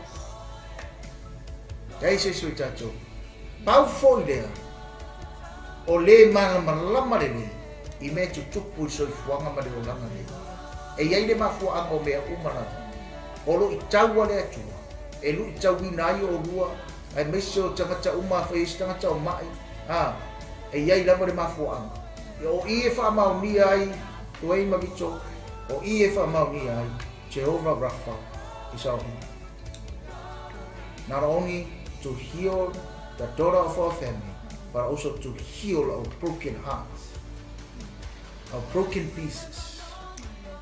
Leai se isi o i tatou. Pau foi lea o le malamalama lelei i mea e tutupu i le soifuaga ma le olaga nei. E i ai le mafuaaga o mea uma lava, o lo i tau a le Atua e luitauina ai oulua, aemaise o tagata uma afai e i ai se tagata o ma'i, ā, e i ai lava le mafuaaga. O i e faamaonia ai Dwayne ma Vito, o i e faamaonia ai Jehovah Rapha is our healer. Not only to heal the daughter of our family, but also to heal our broken hearts, our broken pieces.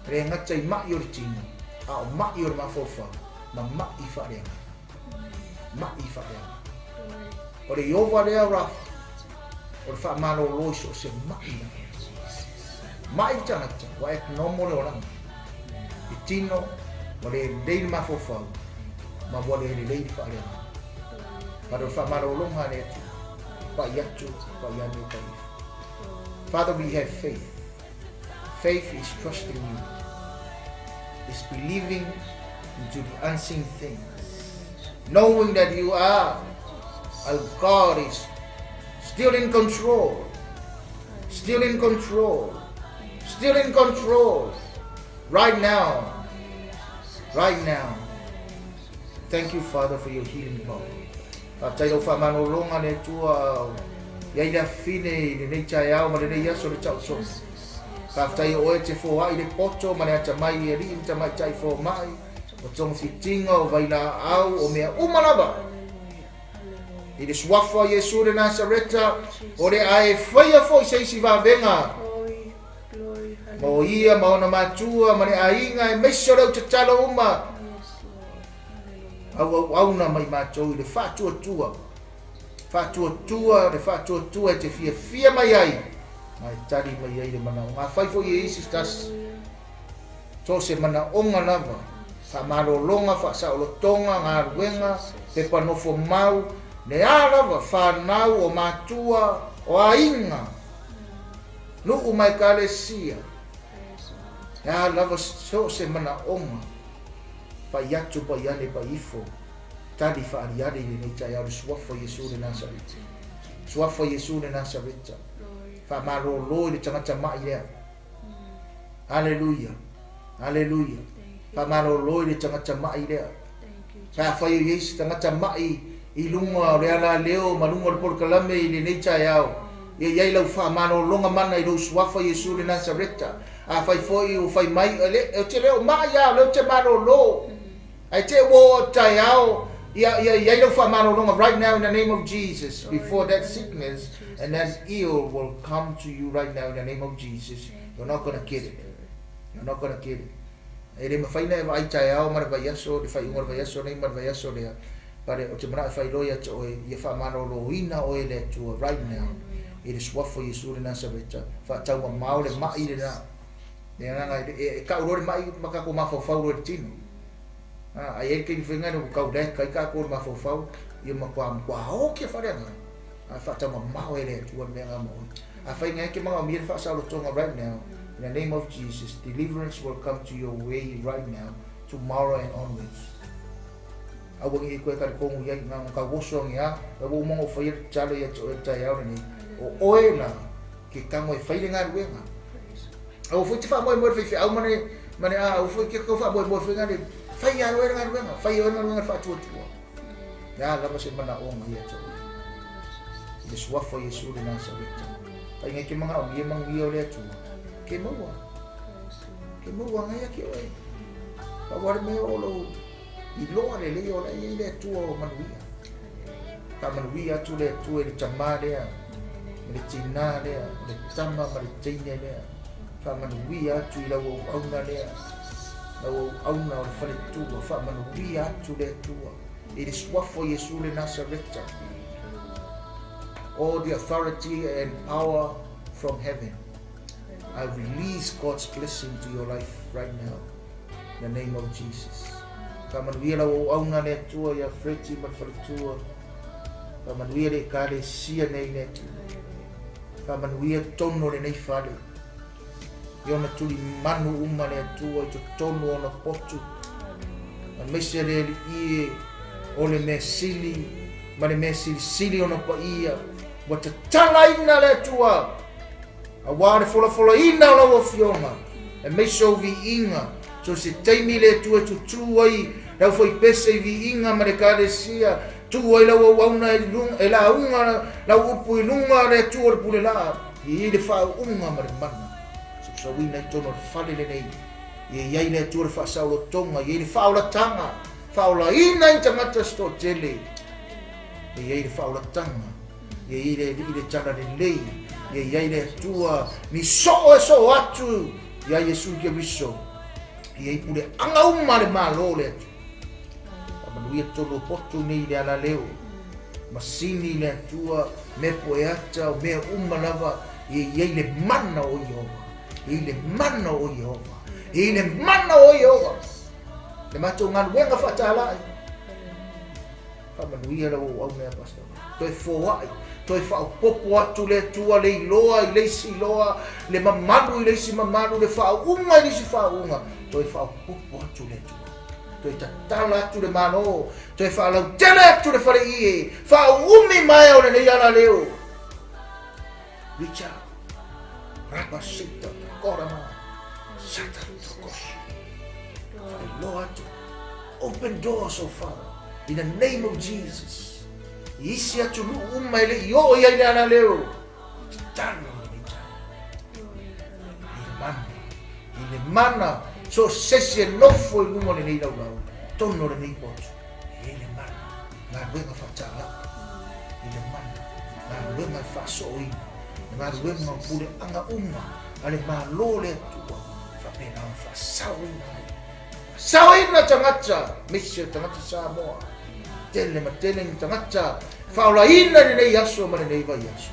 E le gata i ma'i o le tino, a o ma'i o le mafaufau, ma ma'i faaleagaga. Ma'i faaleagaga. O le Ieova lea o Rafa, o le faamalōlō i so o se ma'i lava. Ma'i le tagata, ua abnormal le olaga. I tino, ua le lelei le mafaufau, ma ua le lelei le faaleagaga. But o le faamalōlōga a le Atua, pa'i atu, pa'i ane, pa'i ifo. Father, we have faith. Faith is trusting you. It's believing into the unseen things. Knowing that you are, our God is still in control. Still in control. Still in control. Right now. Right now. Thank you, Father, for your healing power. Faafetai lau faamalologa le Atua. Ia i le afine i lenei taeao ma lenei aso le taotoga. Faafetai o oe te foai le poto ma le atamai i alii ma tamaitai fomai, o togafitiga o vailaau o mea uma lava. I le suafa o Iesu le Nasareta, o le a e faia foi se isi vavega mo ia ma ona matua ma le aiga aemaise o le au tatalo uma auauauna mai matou i le faatuatua, faatuatua le faatuatua e te fiafia mai ai ma e tali mai ai le manaoga. Afai foi e i ai se tasi so o se manaoga lava, faamalologa, faasaolotoga, galuega, pepa nofo mau, le a lava, fanau o matua o aiga, nuu ma ekalesia, le a lava so o se manaoga, pai atu, pai ane, pai ifo, tali faaliali i lenei taeao le suafa o Iesu le Nasareta. Suafa o Iesu le Nasareta. Faamalolo i le tagata mai lea. Aleluia. Aleluia. Faamalolo i le tagata mai lea. Pe afai o i ai se tagata mai i luga o le alaleo ma luga o le polokalame i lenei taeao, ia i ai lau faamalologa mana i lou suafa Iesu le Nasareta. Afai foi ua fai mai, ou te le o mai lava, o lea ou te malolo. Ae te ua oo atu taeao, ia ia i ai lau faamalologa right now in the name of Jesus, before that sickness and that ill will come to you right now in the name of Jesus. You're not gonna get it. You're not gonna get it. E le mafai ona e vaai taeao ma le vaiaso, le faaiuga o le vaiaso nei ma le vaiaso lea, but ou te manao e faailoa ia te oe, ia faamaloloina oe e le Atua right now i le suafa o Iesu le Nasareta. Faataumamao le mai lena. Le agaga e kau loa le mai ma tatou mafaufau loa i le tino. A i ai le taimi foi lena ua tau leka ai tatou i le mafaufau, ia matua matua oki e faleagaga. A faataumamao e le Atua le mea lena mo oe. Afai na e te manaomia le faasaolotoga right now, in the name of Jesus, deliverance will come to your way right now, tomorrow and onwards. Aua ne i koe talitonu i ai na ona tauoso ane a, la ua uma ona ou faia le tatalo ia te oe i le taeao lenei, o oe la ke tago e fai le galuega. Aua foi te faamoemoe i le faifeau ma le, ma le a, aua foi te tau faamoemoe foi le fai ia oe le galuega, fai e oe le galuega le faatuatua. Le a lava se manaoga ia te oe. I le suafa o Iesu le Nasareta. Fai ngai ke manaomia manuia o le Atua. Ke maua. Ke maua ngai ia ke oe. Pau lava le mea o lou iloa lelei o la e i ai le Atua o manuia. Faamanuia atu le Atua i le tamā lea, ma le tinā lea, ma le tama ma le teine lea. Faamanuia atu i lau auauna lea, lau auauna o le faletua. Faamanuia atu le Atua i le suafa o Iesu le Nasareta. All the authority and power from heaven. I release God's blessing to your life right now. In the name of Jesus. Faamanuia lau auauna le Atua ia Freti ma le faletua. Faamanuia le ekalesia nei le Atua. Faamanuia tonu o lenei fale. I ona tulimanu uma le Atua i totonu o ona potu. Aemaise le Alii e o le mea sili ma le mea silisili ona paia. Ua tatalaina le Atua aua le folafolaina o lau Afioga, aemaise ou viiga, so se taimi le Atua e tutū ai le aufaipese i viiga ma le Ekalesia, tū ai lau auauna e luga, e lauga lau upu i luga le Atua o le pule laa, ia i ai le faauuga ma le mana, sausauina i totonu o le fale lenei, ia i ai le Atua le faasaolotoga, ia i ai le faaolataga, faaolaina i tagata se toatele, ia i ai le faaolataga. Ia i ai le Alii le talalelei, ia i ai le Atua ni soo e soo atu ia Iesu Keriso. Ia i pule anga uma le Malo o le Atua. Faamanuia totonu o potu nei i le alaleo. Masini le Atua, mea poeata, o mea uma lava, ia i ai le mana o Iehova. Ia i le mana o Iehova. Ia i le mana o Iehova. Le matou galuega faatalai. Faamanuia lau auauna ia Pastor. Toe foai, toe faaopoopo atu le Atua le iloa i le isi iloa, le mamalu i le isi mamalu, le faauuga i le isi faauuga. Toe faaopoopo atu le Atua. Toe tatala atu le Malo, toe faalautele atu le faleie, faauumi maea o lenei alaleo. Reach out. Rabasita, korama, sata, tokoshi. Faailoa atu. Open doors, oh Father, in the name of Jesus. I isi atunuu uma e le'i oo i ai le alaleo, tatalo i lenei taeao. I le mana, i le mana, so o se isi e nofo i luga o lenei laulau, totonu o lenei potu, e i ai le mana, galuega faataalapa, i le mana, galuega e faasooina, galuega o puleaga uma a le Malo o le Atua, faapena ona faasaoina ai. Faasaoina tagata, aemaise o tagata Samoa, tele ma tele ni tagata faaolaina i lenei aso ma lenei vaiaso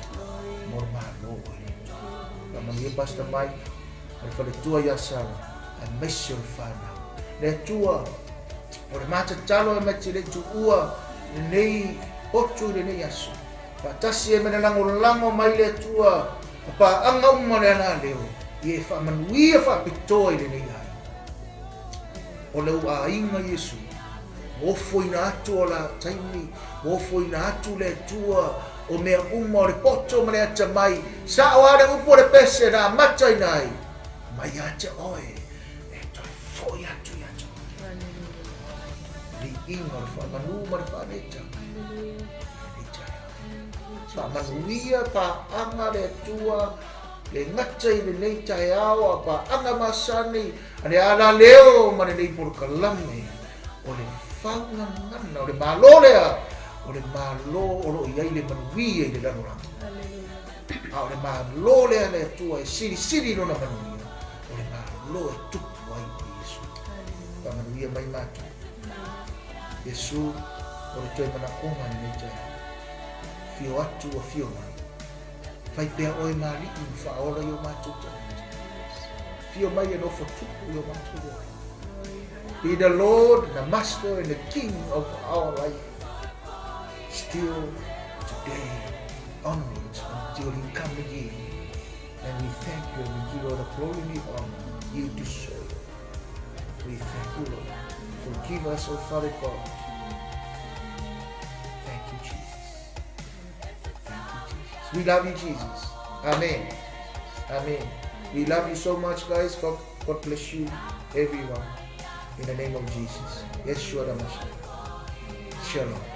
mo le Malo o le Atua. Faamanuia Pastor Mike ma le faletua ia Sara, aemaise o le fanau. Le Atua, o le matatalo e mai te le tuua lenei potu i lenei aso. Faatasi ai ma le lagolago mai le Atua ma paaga uma o le alaleo, ia e faamanuia faapitoa i lenei aiga. O lou aiga Iesu, ua ofoina atu o la taimi, ua ofoina atu le Atua o mea uma o le poto ma le atamai, sao lava le upu o le pese na amataina ai, mai ia te oe e toe foi atu ia te oe. Viiga o le faamanu ma le faaneetaga. Lenei taeao. Faamanuia paaga le Atua le gata i lenei taeao a paaga masani a le alaleo ma lenei polokalame o le faugagana o le Malo lea o le Malo o lo o i ai le manuia i le lalolagi. A o le Malo lea le Atua e silisili lona manuia o le Malo e tupu ai o Iesu. Faamanuia mai matou. Iesu, o le toe manaoga lenei taeao. Afio atu, afio mai. Fai pea oe ma alii ma faaola i o matou tagata. Afio mai e nofo tupu i o matou ola. Be the Lord, the Master and the King of our life. Still today onwards until He come again. And we thank you and we give all the glory and the honor you deserve. We thank you, Lord. Forgive us, O Father God. Thank you, Jesus. Thank you, Jesus. We love you, Jesus. Amen. Amen. We love you so much, guys. God, God bless you, everyone. In the name of Jesus. Yeshua the Mashiach. Shalom.